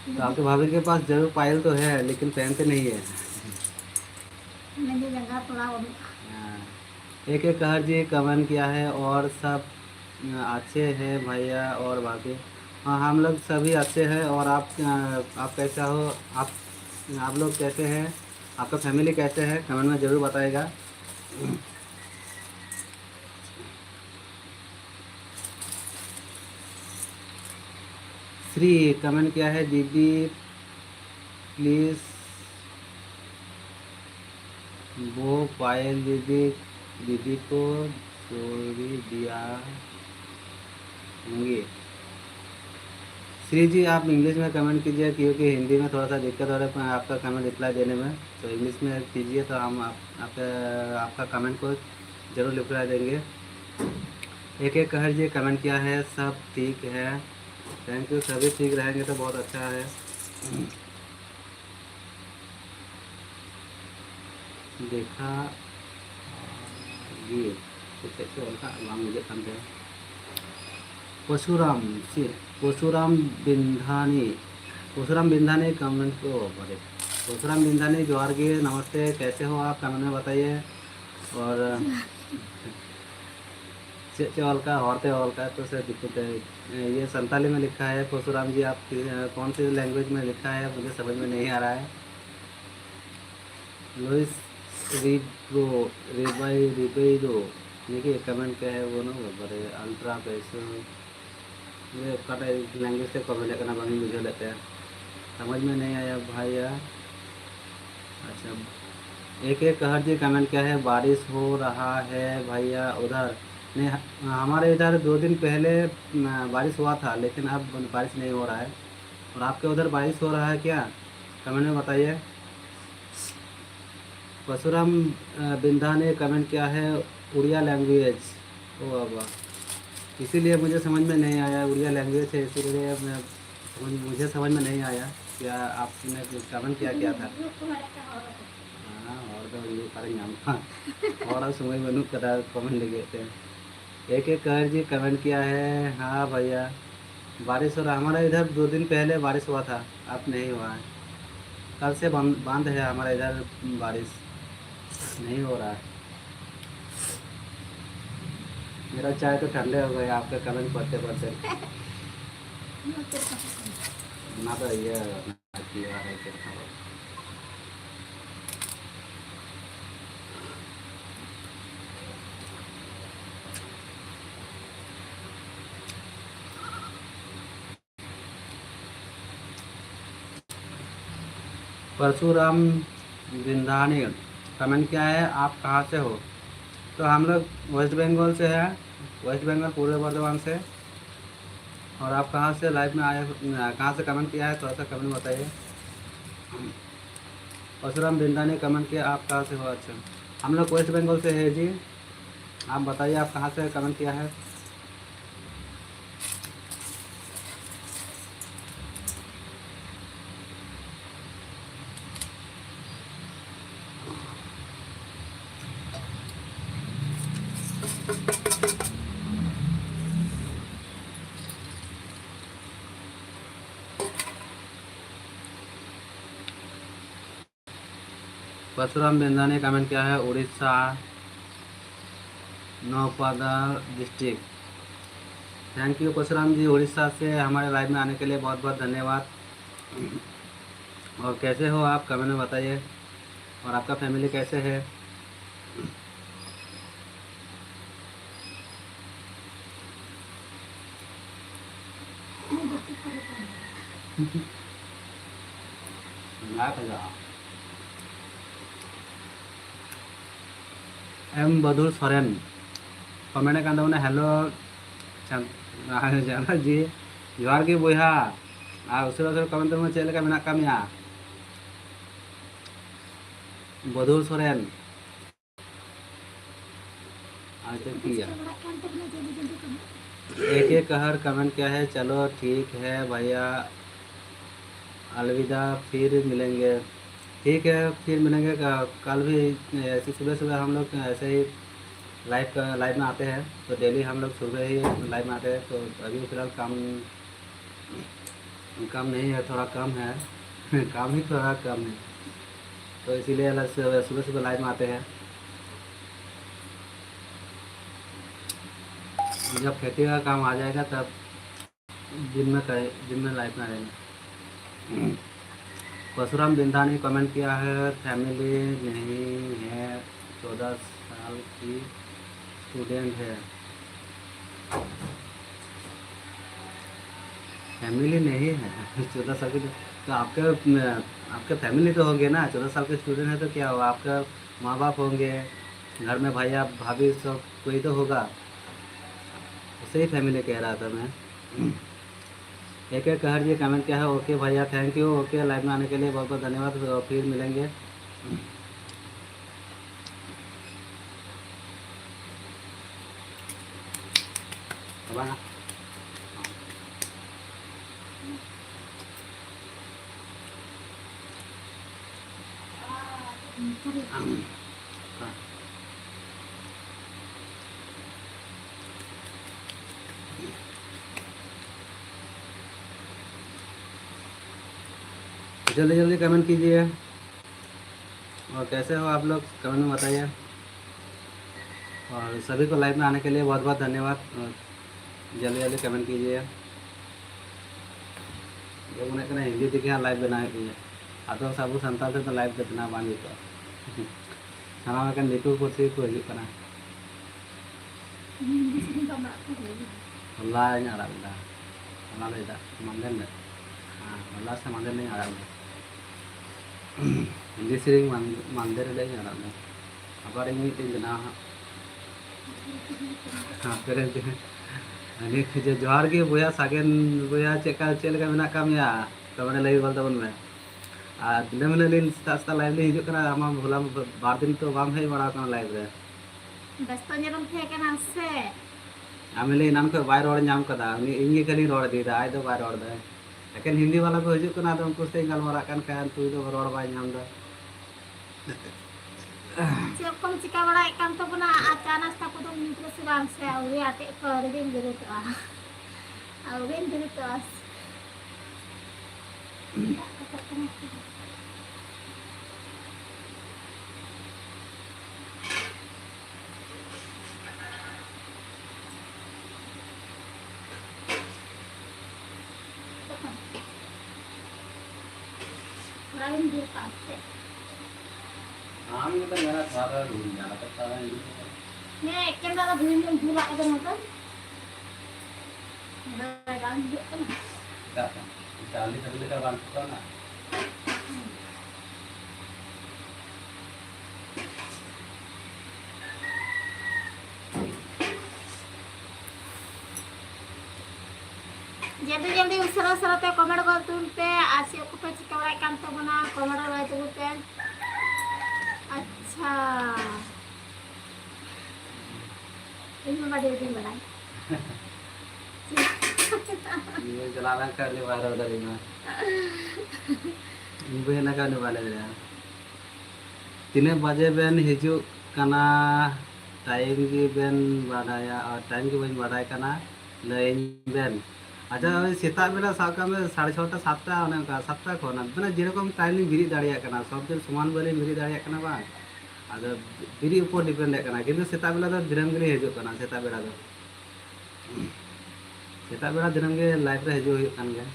तो आपके भाभी के पास जरूर पायल तो है, लेकिन पहनते नहीं है। मेरे जगह थोड़ा वो हाँ। एक एक कहर जी कमेंट किया है, और सब अच्छे हैं भैया और भाभी। हाँ, हम लोग सभी अच्छे हैं। और आप, आप कैसा हो? आप, आप लोग कैसे हैं? आपका फैमिली कैसे है? कमेंट में ज़रूर बताएगा। श्री कमेंट किया है, दीदी प्लीज वो पायल दीदी, दीदी को जोड़ी दिया होंगे। श्री जी, आप इंग्लिश में कमेंट कीजिए, क्योंकि हिंदी में थोड़ा सा दिक्कत हो रहा है आपका कमेंट रिप्लाई देने में। तो इंग्लिश में कीजिए, तो हम आप, आप, आपका कमेंट को ज़रूर रिप्लाई देंगे। एक एक कहर जी कमेंट किया है, सब ठीक है। Thank you. सभी ठीक रहेंगे तो बहुत अच्छा है। देखा ये कुछ ऐसे और का नाम मुझे समझे। परशुराम से, परशुराम बिंधानी, परशुराम बिंधानी कमेंट को बोले। परशुराम बिंधानी, जोहार गे, नमस्ते, कैसे हो आप? कमेंट में बताइए। और ᱪᱮᱫ ᱪᱮ ᱚᱞ ᱠᱟᱜᱼᱟ? ᱦᱚᱲᱛᱮ ᱚᱞ ᱠᱟᱜᱼᱟ ᱛᱚ ᱥᱮ ᱫᱤᱠᱩᱛᱮ? ये संताली में लिखा है। परशुराम जी, आप कि-, कौन सी लैंग्वेज में लिखा है, मुझे समझ में नहीं आ रहा है। लुइस रिब्रो, रिबाई, रिबेरो, देखिए कमेंट क्या है वो ना, बड़े अल्ट्रा पैसो, ये कटा लैंग्वेज से कमेंट करना बंद, मुझे लगता है समझ में नहीं आया भैया। अच्छा, एक एक कहर जी कमेंट क्या है, बारिश हो रहा है भैया उधर? नहीं, ह-, हमारे इधर दो दिन पहले, न, बारिश हुआ था, लेकिन अब बारिश नहीं हो रहा है। और आपके उधर बारिश हो रहा है क्या? कमेंट में बताइए। परशुराम, अ, बिंधा ने कमेंट किया है, उड़िया लैंग्वेज। ओ बाबा, इसीलिए मुझे समझ में नहीं आया, उड़िया लैंग्वेज है, इसीलिए मैं समझ, मुझे समझ में नहीं आया क्या आपने कमेंट क्या किया था। हाँ, और तो ये सारे नाम था। और अब समय बनू कदा कमेंट लगे थे। एक एक कर जी कमेंट किया है। हाँ भैया, बारिश हो रहा, हमारा इधर दो दिन पहले बारिश हुआ था, अब नहीं हुआ है। कल से बंद, बंद है हमारा इधर बारिश, नहीं हो रहा है। मेरा चाय तो ठंडे हो गए आपके कमेंट पढ़ते पढ़ते। ना तो ये, ना पीवा है, क्या खाओ? परशुराम बिंदानी कमेंट किया है, आप कहाँ से हो? तो हम लोग वेस्ट बंगाल से हैं, वेस्ट बंगाल, पूर्वी बर्धमान से। और आप कहाँ से लाइव में आए हो, कहाँ से कमेंट किया है, थोड़ा सा कमेंट बताइए। परशुराम बिंदानी कमेंट किया, आप कहाँ से हो? अच्छा, हम लोग वेस्ट बंगाल से है जी। आप बताइए, आप कहाँ से कमेंट किया है? परशुराम बिंदानी कमेंट किया है, Orissa, Nuapada district. Thank you Parshuram ji, Orissa से हमारे लाइव में आने के लिए बहुत बहुत धन्यवाद। और कैसे हो आप, कमेंट में बताइए। और आपका फैमिली कैसे है? ᱮᱢ ᱵᱚᱫᱷᱩ ᱥᱚᱨᱮᱱ ᱠᱚᱢᱮᱱᱴ ᱠᱟᱱ ᱛᱟᱵᱚᱱᱟ, ᱦᱮᱞᱳ ᱪᱟᱸᱫ-, ᱪᱟᱸᱫᱟ ᱡᱤ, ᱡᱚᱦᱟᱨ ᱜᱮ ᱵᱚᱭᱦᱟ᱾ ᱟᱨ ᱩᱥᱟᱹᱨᱟ ᱩᱥᱟᱹᱨᱟ ᱠᱚᱢᱮᱱᱴ ᱛᱟᱵᱚᱱᱟ, ᱪᱮᱫ ᱞᱮᱠᱟ ᱢᱮᱱᱟᱜ ᱟᱠᱟᱫ ᱢᱮᱭᱟ? ᱵᱚᱫᱷᱩ ᱥᱚᱨᱮᱱ। ᱟᱪᱪᱷᱟ, ᱴᱷᱤᱠ ᱜᱮᱭᱟ। ᱮ ᱠᱮ ᱠᱟᱦᱟᱨ कमेंट किया है, चलो ठीक है भैया, अलविदा, फिर मिलेंगे। ठीक है, फिर मिलेंगे। क-, कल भी, ए, ऐसे सुबह सुबह हम लोग ऐसे ही लाइव का, लाइव में आते हैं, तो डेली हम लोग सुबह ही लाइव में आते हैं। तो अभी फिलहाल काम, काम नहीं है, थोड़ा कम है। काम ही थोड़ा कम है, तो इसीलिए अलग से सुबह सुबह लाइव में आते हैं। जब खेती का काम आ जाएगा, तब दिन में करे, दिन में लाइव में आएंगे। परशुराम बिंदानी कमेंट किया है, फैमिली नहीं है, चौदह साल की स्टूडेंट है। फैमिली नहीं है। चौदह साल के तो, तो आपके, आपके फैमिली तो होंगे ना। चौदह साल के स्टूडेंट है तो क्या हुआ, आपका माँ बाप होंगे, घर में भैया भाभी सब कोई तो होगा। उसे ही फैमिली कह रहा था मैं। एक एक कहर जी कमेंट किया है। ओके भैया, थैंक यू। ओके, लाइव में आने के लिए बहुत बहुत धन्यवाद। और फिर मिलेंगे। जल्दी जल्दी कमेंट कीजिए। और कैसे हो आप लोग, कमेंट में बताइए। और सभी को लाइव में आने के लिए बहुत बहुत धन्यवाद। और जल्दी जल्दी कमेंट कीजिए। ᱡᱮᱢᱚᱱ ᱦᱩᱭᱩᱜ ᱠᱟᱱᱟ, ᱦᱤᱱᱫᱤ ᱛᱮᱜᱮ ᱦᱟᱸᱜ ᱞᱟᱭᱤᱵᱷ ᱵᱮᱱᱟᱣ ᱦᱩᱭᱩᱜ ᱜᱮᱭᱟ᱾ ᱟᱫᱚ ᱟᱵᱚ ᱥᱟᱱᱛᱟᱲ ᱛᱮᱫᱚ ᱞᱟᱭᱤᱵᱷ ᱫᱚ ᱵᱮᱱᱟᱣ ᱵᱟᱝ ᱦᱩᱭᱩᱜᱼᱟ᱾ ᱥᱟᱱᱟᱢ ᱞᱮᱠᱟᱱ ᱫᱤᱠᱩ ᱯᱟᱹᱨᱥᱤ ᱠᱚ ᱦᱤᱡᱩᱜ ᱠᱟᱱᱟ᱾ ᱦᱤᱱᱫᱤ ᱥᱮᱨᱮᱧ ᱠᱚ ᱟᱢᱟᱜ ᱠᱚ ᱦᱩᱭ ᱞᱮᱱᱟ᱾ ᱦᱚᱞᱟᱧ ᱟᱲᱟᱜ ᱞᱮᱫᱟ᱾ ᱦᱚᱞᱟ ᱞᱟᱹᱭ ᱫᱟ, ᱢᱟᱸᱫᱮᱨ ᱦᱤᱞᱳᱜ᱾ ᱦᱮᱸ, ᱦᱚᱞᱟ ᱥᱮ ᱢᱟᱸᱫᱮᱨ ᱦᱤᱞᱳᱜ ᱤᱧ ᱟᱲᱟᱜ ᱞᱮᱫᱟ᱾ ᱦᱤᱱᱫᱤ ᱥᱮᱨᱮᱧ ᱢᱟᱱ-, ᱢᱟᱸᱫᱮᱨ ᱦᱤᱞᱳᱜ ᱤᱧ ᱟᱲᱟᱜ ᱞᱮᱫᱟ᱾ ᱟᱵᱟᱨ ᱤᱧ ᱢᱤᱫᱴᱮᱱ ᱵᱮᱱᱟᱣᱟ ᱦᱟᱸᱜ᱾ ᱦᱟᱯᱮ ᱨᱮ ᱡᱮ-, ᱟᱹᱰᱤ ᱡᱮ ᱡᱚᱦᱟᱨ ᱜᱮ ᱵᱚᱭᱦᱟ ᱥᱟᱜᱮᱱ ᱵᱚᱭᱦᱟ, ᱪᱮᱫ ᱞᱮᱠᱟ, ᱪᱮᱫ ᱞᱮᱠᱟ ᱢᱮᱱᱟᱜ ᱟᱠᱟᱫ ᱢᱮᱭᱟ? ᱛᱚᱵᱮ ᱞᱟᱹᱭ ᱜᱚᱫ ᱛᱟᱵᱚᱱ ᱢᱮ᱾ ᱟᱨ ᱫᱤᱱᱟᱹᱢ ᱦᱤᱞᱳᱜ ᱞᱤᱧ ᱥᱮᱛᱟᱜ ᱥᱮᱛᱟᱜ ᱞᱟᱭᱤᱵᱷ ᱞᱤᱧ ᱦᱤᱡᱩᱜ ᱠᱟᱱᱟ, ᱟᱢ ᱢᱟ ᱦᱚᱞᱟ ᱵᱟᱨ ᱫᱤᱱ ᱛᱚ ᱵᱟᱢ ᱦᱮᱡ ᱵᱟᱲᱟ ᱟᱠᱟᱱᱟ ᱞᱟᱭᱤᱵᱷ ᱨᱮ᱾ ᱵᱮᱥᱛᱚ ᱧᱮᱞᱚᱜ ᱛᱟᱦᱮᱸ ᱠᱟᱱᱟ ᱥᱮ? ᱟᱢ ᱞᱟᱹᱭ ᱮᱱᱟᱱ ᱠᱷᱚᱱ ᱵᱟᱭ ᱨᱚᱲ ᱧᱟᱢ ᱠᱟᱫᱟ, ᱩᱱᱤ ᱤᱧ ᱜᱮ ᱠᱷᱟᱹᱞᱤᱧ ᱨᱚᱲ ᱤᱫᱤᱭᱮᱫᱟ, ᱟᱡ ᱫᱚ ᱵᱟᱭ ᱨᱚᱲ ᱮᱫᱟ᱾ ᱮᱠᱮᱱ ᱦᱤᱱᱫᱤ ᱵᱟᱞᱟ ᱠᱚ ᱦᱤᱡᱩᱜ ᱠᱟᱱᱟ, ᱟᱫᱚ ᱩᱱᱠᱩ ᱥᱟᱛᱮ ᱜᱟᱞᱢᱟᱨᱟᱜ ᱠᱟᱱ ᱠᱷᱟᱱ ᱛᱩᱭ ᱫᱚ ᱨᱚᱲ ᱵᱟᱭ ᱧᱟᱢ ᱮᱫᱟ᱾ ᱪᱮᱫ ᱠᱚᱢ ᱪᱤᱠᱟ ᱵᱟᱲᱟᱭᱮᱫ ᱠᱟᱱ ᱛᱟᱵᱚᱱᱟ? ᱟᱨ ᱪᱟ ᱱᱟᱥᱛᱟ ᱠᱚᱫᱚᱢ ᱧᱩ ᱠᱮᱫᱟ ᱥᱮ ᱵᱟᱝ? ᱥᱮ ᱟᱹᱣᱨᱤ? ᱟᱴᱮᱫ ᱠᱚ ᱟᱹᱣᱨᱤ ᱵᱤᱱ ᱵᱮᱨᱮᱫᱚᱜᱼᱟ? ᱟᱹᱣᱨᱤᱢ ᱵᱮᱨᱮᱫᱚᱜᱼᱟ? ᱛᱷᱚᱲᱟ ᱜᱟᱱ ᱡᱳᱨ ᱠᱟᱜ ᱥᱮ᱾ ᱟᱢ ᱜᱮᱛᱚ ᱢᱮᱱᱟ ᱛᱷᱚᱲᱟ ᱫᱚ ᱡᱟᱞᱟ ᱠᱟᱛᱷᱟ ᱤᱧ ᱫᱚ᱾ ᱦᱮᱸ, ᱮᱠᱮᱱ ᱫᱚ ᱟᱫᱚ ᱵᱷᱤᱢ ᱮᱢ ᱡᱳᱨᱟᱜ ᱠᱟᱫᱟ ᱱᱚᱛᱮ᱾ ᱱᱚᱰᱮ ᱵᱟᱝ ᱦᱤᱡᱩᱜ ᱠᱟᱱᱟ᱾ ᱪᱟᱞᱤ ᱪᱟᱞᱤ ᱞᱮᱠᱟ ᱵᱟᱝ ᱴᱷᱤᱠᱚᱜ ᱠᱟᱱᱟ᱾ ᱡᱚᱞᱫᱤ ᱡᱚᱞᱫᱤ ᱩᱥᱟᱹᱨᱟ ᱩᱥᱟᱹᱨᱟ ᱛᱮ comment ᱜᱚᱫ ᱛᱟᱵᱚᱱ ᱯᱮ, ᱟᱨ ᱪᱮᱫ ᱠᱚᱯᱮ ᱪᱤᱠᱟᱹ ᱵᱟᱲᱟᱭᱮᱫ ᱠᱟᱱ ᱛᱟᱵᱚᱱᱟ comment ᱨᱮ ᱞᱟᱹᱭ ᱛᱟᱵᱚᱱ ᱯᱮ᱾ ᱟᱪᱪᱷᱟ, ᱤᱧ ᱢᱟ ᱟᱹᱰᱤ ᱟᱸᱴᱤᱧ ᱵᱟᱲᱟᱭ᱾ ᱤᱧ ᱵᱟᱹᱧ ᱪᱟᱞᱟᱣ ᱞᱮᱱᱠᱷᱟᱱ ᱩᱱᱤ ᱵᱟᱭ ᱨᱚᱲ ᱫᱟᱲᱮᱭᱟᱢᱟ᱾ ᱤᱧ ᱵᱟᱹᱧ ᱦᱮᱡ ᱞᱮᱱᱠᱷᱟᱱ ᱩᱱᱤ ᱵᱟᱭ ᱞᱟᱹᱭ ᱫᱟᱲᱮᱭᱟᱜᱼᱟ᱾ ᱛᱤᱱᱟᱹᱜ ᱵᱟᱡᱮ ᱵᱮᱱ ᱦᱤᱡᱩᱜ ᱠᱟᱱᱟ? time ᱜᱮ ᱵᱮᱱ ᱵᱟᱰᱟᱭᱟ, ᱟᱨ time ᱜᱮ ᱵᱟᱹᱧ ᱵᱟᱰᱟᱭ ᱠᱟᱱᱟ, ᱞᱟᱹᱭᱟᱹᱧ ᱵᱮᱱ᱾ ᱟᱪᱪᱷᱟ, ᱳᱭ ᱥᱮᱛᱟᱜ ᱵᱮᱲᱟ ᱥᱟᱵ ᱠᱟᱜ ᱢᱮ ᱥᱟᱲᱮ ᱪᱷᱚᱴᱟ, ᱥᱟᱛᱴᱟ, ᱚᱱᱮ ᱚᱱᱠᱟ ᱥᱟᱛᱴᱟ ᱠᱷᱚᱱ, ᱢᱟᱱᱮ ᱡᱮᱨᱚᱠᱚᱢ time ᱞᱤᱧ ᱵᱮᱨᱮᱫ ᱫᱟᱲᱮᱭᱟᱜ ᱠᱟᱱᱟ, ᱥᱚᱵ ᱫᱤᱱ ᱥᱚᱢᱟᱱ ᱵᱟᱹᱞᱤᱧ ᱵᱮᱨᱮᱫ ᱫᱟᱲᱮᱭᱟᱜ ᱠᱟᱱᱟ ᱵᱟᱝ, ᱟᱫᱚ ᱵᱮᱨᱮᱫ ᱩᱯᱚᱨ depend ᱮᱫ ᱠᱟᱱᱟ, ᱠᱤᱱᱛᱩ ᱥᱮᱛᱟᱜ ᱵᱮᱲᱟ ᱫᱚ ᱫᱤᱱᱟᱹᱢ ᱜᱮᱞᱤᱧ ᱦᱤᱡᱩᱜ ᱠᱟᱱᱟ, ᱥᱮᱛᱟᱜ ᱵᱮᱲᱟ ᱫᱚ, ᱥᱮᱛᱟᱜ ᱵᱮᱲᱟ ᱫᱤᱱᱟᱹᱢ ᱜᱮ live ᱨᱮ ᱦᱤᱡᱩᱜ ᱦᱩᱭᱩᱜ ᱠᱟᱱ ᱜᱮᱭᱟ᱾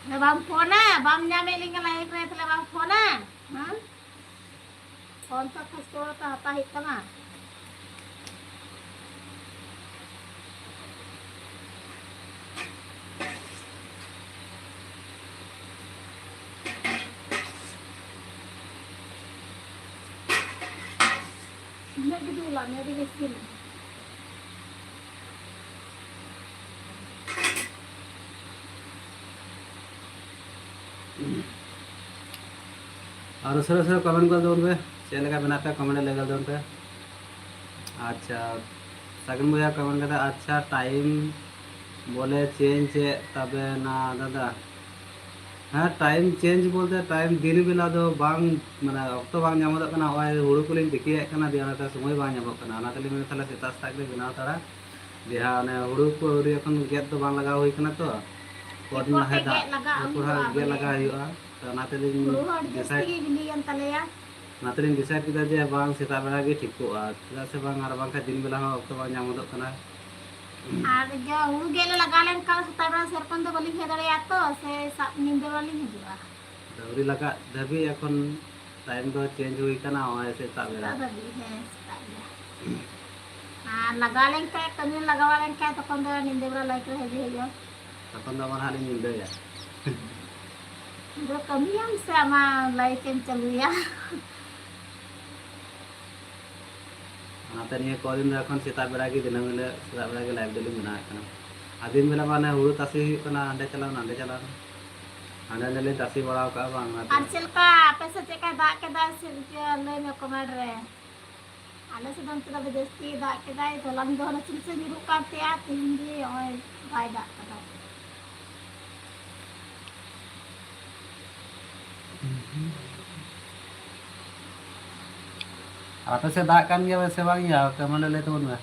ᱟᱫᱚ ᱵᱟᱢ ᱯᱷᱳᱱᱟ, ᱵᱟᱢ ᱧᱟᱢᱮᱫ ᱞᱤᱧᱟ live ᱨᱮ, ᱛᱟᱦᱞᱮ ᱵᱟᱢ ᱯᱷᱳᱱᱟ? ᱦᱮᱸ? ᱯᱷᱳᱱ ᱛᱚ ᱠᱷᱚᱡᱽ ᱠᱷᱚᱵᱚᱨ ᱛᱚ ᱦᱟᱛᱟᱣ ᱦᱩᱭᱩᱜ ᱛᱟᱢᱟ᱾ ᱤᱱᱟᱹᱜ ᱜᱮ ᱫᱩᱞᱟᱜ ᱢᱮ, ᱟᱹᱰᱤ ᱵᱮᱥ ᱜᱮ ᱢᱮᱱᱟᱜᱼᱟ᱾ ᱟᱨ ᱩᱥᱟᱹᱨᱟ ᱩᱥᱟᱹᱨᱟ comment ᱜᱚᱫ ᱛᱟᱵᱚᱱ ᱯᱮ, ᱪᱮᱫ ᱞᱮᱠᱟ ᱢᱮᱱᱟᱜ ᱯᱮᱭᱟ comment ᱨᱮ ᱞᱟᱹᱭ ᱜᱚᱫ ᱛᱟᱵᱚᱱ ᱯᱮ᱾ ᱟᱪᱪᱷᱟ, ᱥᱟᱜᱮᱱ ᱵᱚᱭᱦᱟ comment ᱠᱟᱫᱟ, ᱟᱪᱪᱷᱟ time ᱵᱚᱞᱮ change ᱮᱫ ᱛᱟᱵᱮᱱᱟ ᱫᱟᱫᱟ᱾ ᱦᱮᱸ, time change ᱵᱚᱞᱛᱮ time ᱫᱤᱱ ᱵᱮᱞᱟ ᱫᱚ ᱵᱟᱝ, ᱢᱟᱱᱮ ᱚᱠᱛᱚ ᱵᱟᱝ ᱧᱟᱢᱚᱜ ᱠᱟᱱᱟ, ᱱᱚᱜᱼᱚᱭ ᱦᱩᱲᱩ ᱠᱚᱞᱤᱧ ᱛᱤᱠᱤᱭᱮᱫ ᱠᱟᱱᱟ, ᱫᱤᱭᱮ ᱚᱱᱟᱛᱮ ᱥᱚᱢᱚᱭ ᱵᱟᱝ ᱧᱟᱢᱚᱜ ᱠᱟᱱᱟ, ᱚᱱᱟ ᱛᱮᱞᱤᱧ ᱢᱮᱱᱫᱟ ᱛᱟᱦᱞᱮ ᱥᱮᱛᱟᱜ ᱥᱮᱛᱟᱜ ᱜᱮᱞᱤᱧ ᱵᱮᱱᱟᱣ ᱦᱟᱛᱟᱲᱟ᱾ ᱡᱟᱦᱟᱸ ᱚᱱᱮ ᱦᱩᱲᱩ ᱠᱚ ᱟᱹᱣᱨᱤ ᱮᱠᱷᱚᱱ ᱜᱮᱫ ᱫᱚ ᱵᱟᱝ ᱞᱟᱜᱟᱣ ᱦᱩᱭ ᱠᱟᱱᱟ ᱛᱚ, ᱯᱚᱨ ᱫᱤᱱ ᱮᱨᱯᱚᱨ ᱞᱟᱦᱟᱭ ᱜᱮᱫ ᱫᱟᱜ, ᱞᱟᱜᱟᱜ ᱮᱨᱯᱚᱨ ᱦᱩᱭᱩᱜᱼᱟ ᱦᱟᱸᱜ ᱜᱮᱫ ᱵᱚᱞᱮ᱾ ᱞᱟᱜᱟᱣ ᱦᱩᱭᱩᱜᱼᱟ᱾ ᱛᱚ ᱚᱱᱟ ᱛᱮᱞᱤᱧ ᱦᱩᱲᱩ ᱦᱚᱸ ᱟᱹᱰᱤ ᱡᱟᱹᱥᱛᱤ decide, ᱜᱮ ᱵᱤᱞᱤᱭᱮᱱ ᱛᱟᱞᱮᱭᱟ᱾ ᱚᱱᱟ ᱛᱮᱞᱤᱧ decide ᱠᱮᱫᱟ ᱡᱮ ᱵᱟᱝ, ᱥᱮᱛᱟᱜ ᱵᱮᱲᱟ ᱜᱮ ᱴᱷᱤᱠᱚᱜᱼᱟ, ᱪᱮᱫᱟᱜ ᱥᱮ ᱵᱟᱝ ᱟᱨ ᱵᱟᱝᱠᱷᱟᱱ ᱫᱤᱱ ᱵᱮᱞᱟ ᱦᱚᱸ ᱚᱠᱛᱚ ᱵᱟᱝ ᱧᱟᱢ ᱦᱚᱫᱚᱜ ᱠᱟᱱᱟ᱾ ᱟᱨ ᱡᱟ ᱦᱩᱲᱩ ᱜᱮᱫ ᱞᱮ ᱞᱟᱜᱟᱣ ᱞᱮᱱᱠᱷᱟᱱ ᱥᱮᱛᱟᱜ ᱵᱮᱲᱟ ᱥᱮᱨᱚᱠᱚᱢ ᱫᱚ ᱵᱟᱹᱞᱤᱧ ᱦᱮᱡ ᱫᱟᱲᱮᱭᱟᱜᱼᱟ ᱛᱚ, ᱥᱮ ᱥᱟᱵ ᱧᱤᱫᱟᱹ ᱵᱮᱲᱟ ᱞᱤᱧ ᱦᱤᱡᱩᱜᱼᱟ᱾ ᱟᱫᱚ ᱟᱹᱣᱨᱤ ᱞᱟᱜᱟᱜ ᱫᱷᱟᱹᱵᱤᱡ ᱮᱠᱷᱚᱱ time ᱫᱚ change ᱦᱩᱭ ᱠᱟᱱᱟ, ᱱᱚᱜᱼᱚᱭ ᱥᱮᱛᱟᱜ ᱵᱮᱲᱟ᱾ ᱥᱮᱛᱟᱜ ᱫᱷᱟᱹᱵᱤᱡ, ᱦᱮᱸ, ᱥᱮᱛᱟᱜ ᱵᱮᱲᱟ᱾ ᱟᱨ ᱞᱟᱜᱟᱣ ᱞᱮᱱᱠᱷᱟᱱ, ᱠᱟᱹᱢᱤ ᱞᱟᱜᱟᱣ ᱞᱮᱱᱠᱷᱟᱱ, ᱛᱚᱠᱷᱚᱱ ᱫᱚ ᱧᱤᱫᱟᱹ ᱵᱮᱲᱟ live ᱨᱮ ᱦᱤᱡᱩᱜ ᱦᱩᱭᱩᱜᱼᱟ᱾ ᱛᱚᱠᱷᱚᱱ ᱫᱚ ᱟᱵᱟᱨ ᱦᱟᱸᱜ ᱞᱤᱧ ᱧᱤᱫᱟᱹᱭᱟ᱾ ᱟᱫᱚ ᱠᱟᱹᱢᱤᱭᱟᱢ ᱥᱮ ᱟᱢᱟᱜ live ᱮᱢ ᱪᱟᱹᱞᱩᱭᱟ? ᱚᱱᱟᱛᱮ ᱱᱤᱭᱟᱹ ᱠᱚᱫᱤᱱ ᱫᱚ ᱮᱠᱷᱚᱱ ᱥᱮᱛᱟᱜ ᱵᱮᱲᱟ ᱜᱮ, ᱫᱤᱱᱟᱹᱢ ᱦᱤᱞᱳᱜ ᱥᱮᱛᱟᱜ ᱵᱮᱲᱟ ᱜᱮ live ᱫᱚᱞᱤᱧ ᱵᱮᱱᱟᱣᱮᱫ ᱠᱟᱱᱟ᱾ ᱟᱨ ᱫᱤᱱ ᱵᱮᱞᱟ ᱢᱟ ᱚᱱᱮ ᱦᱩᱲᱩ ᱛᱟᱥᱮ ᱦᱩᱭᱩᱜ ᱠᱟᱱᱟ, ᱦᱟᱸᱰᱮ ᱪᱟᱞᱟᱣ ᱱᱟᱰᱮ ᱪᱟᱞᱟᱣ, ᱦᱟᱸᱰᱮ ᱱᱟᱰᱮ ᱛᱟᱥᱮ ᱵᱟᱲᱟ ᱠᱟᱜᱼᱟ ᱵᱟᱝ, ᱚᱱᱟᱛᱮ᱾ ᱟᱨ ᱪᱮᱫ ᱞᱮᱠᱟ ᱟᱯᱮ ᱥᱮᱫ ᱪᱮᱫ ᱞᱮᱠᱟᱭ ᱫᱟᱜ ᱠᱮᱫᱟ ᱥᱮ ᱪᱮᱫ, ᱞᱟᱹᱭ ᱢᱮ comment ᱨᱮ᱾ ᱟᱞᱮ ᱥᱮᱫ ᱫᱚ ᱚᱱᱛᱮ ᱫᱚ ᱟᱹᱰᱤ ᱡᱟᱹᱥᱛᱤ ᱫᱟᱜ ᱠᱮᱫᱟᱭ, ᱦᱚᱞᱟ ᱧᱤᱫᱟᱹ ᱦᱚᱸ ᱱᱟᱥᱮ ᱱᱟᱥᱮ ᱧᱩᱨᱩᱜ ᱠᱟᱱ ᱛᱟᱦᱮᱸᱜᱼᱟ, ᱛᱮᱦᱮᱧ ᱜᱮ ᱱᱚᱜᱼᱚᱭ ᱵᱟᱭ ᱫᱟᱜ ᱠᱟᱫᱟ᱾ ᱟᱨ ᱟᱯᱮ ᱥᱮᱫ ᱫᱟᱜ ᱠᱟᱱ ᱜᱮᱭᱟ ᱥᱮ ᱵᱟᱝ ᱭᱟ? ᱚᱠᱟ ᱢᱟᱱᱮ ᱞᱟᱹᱭ ᱛᱟᱵᱚᱱ ᱢᱮ᱾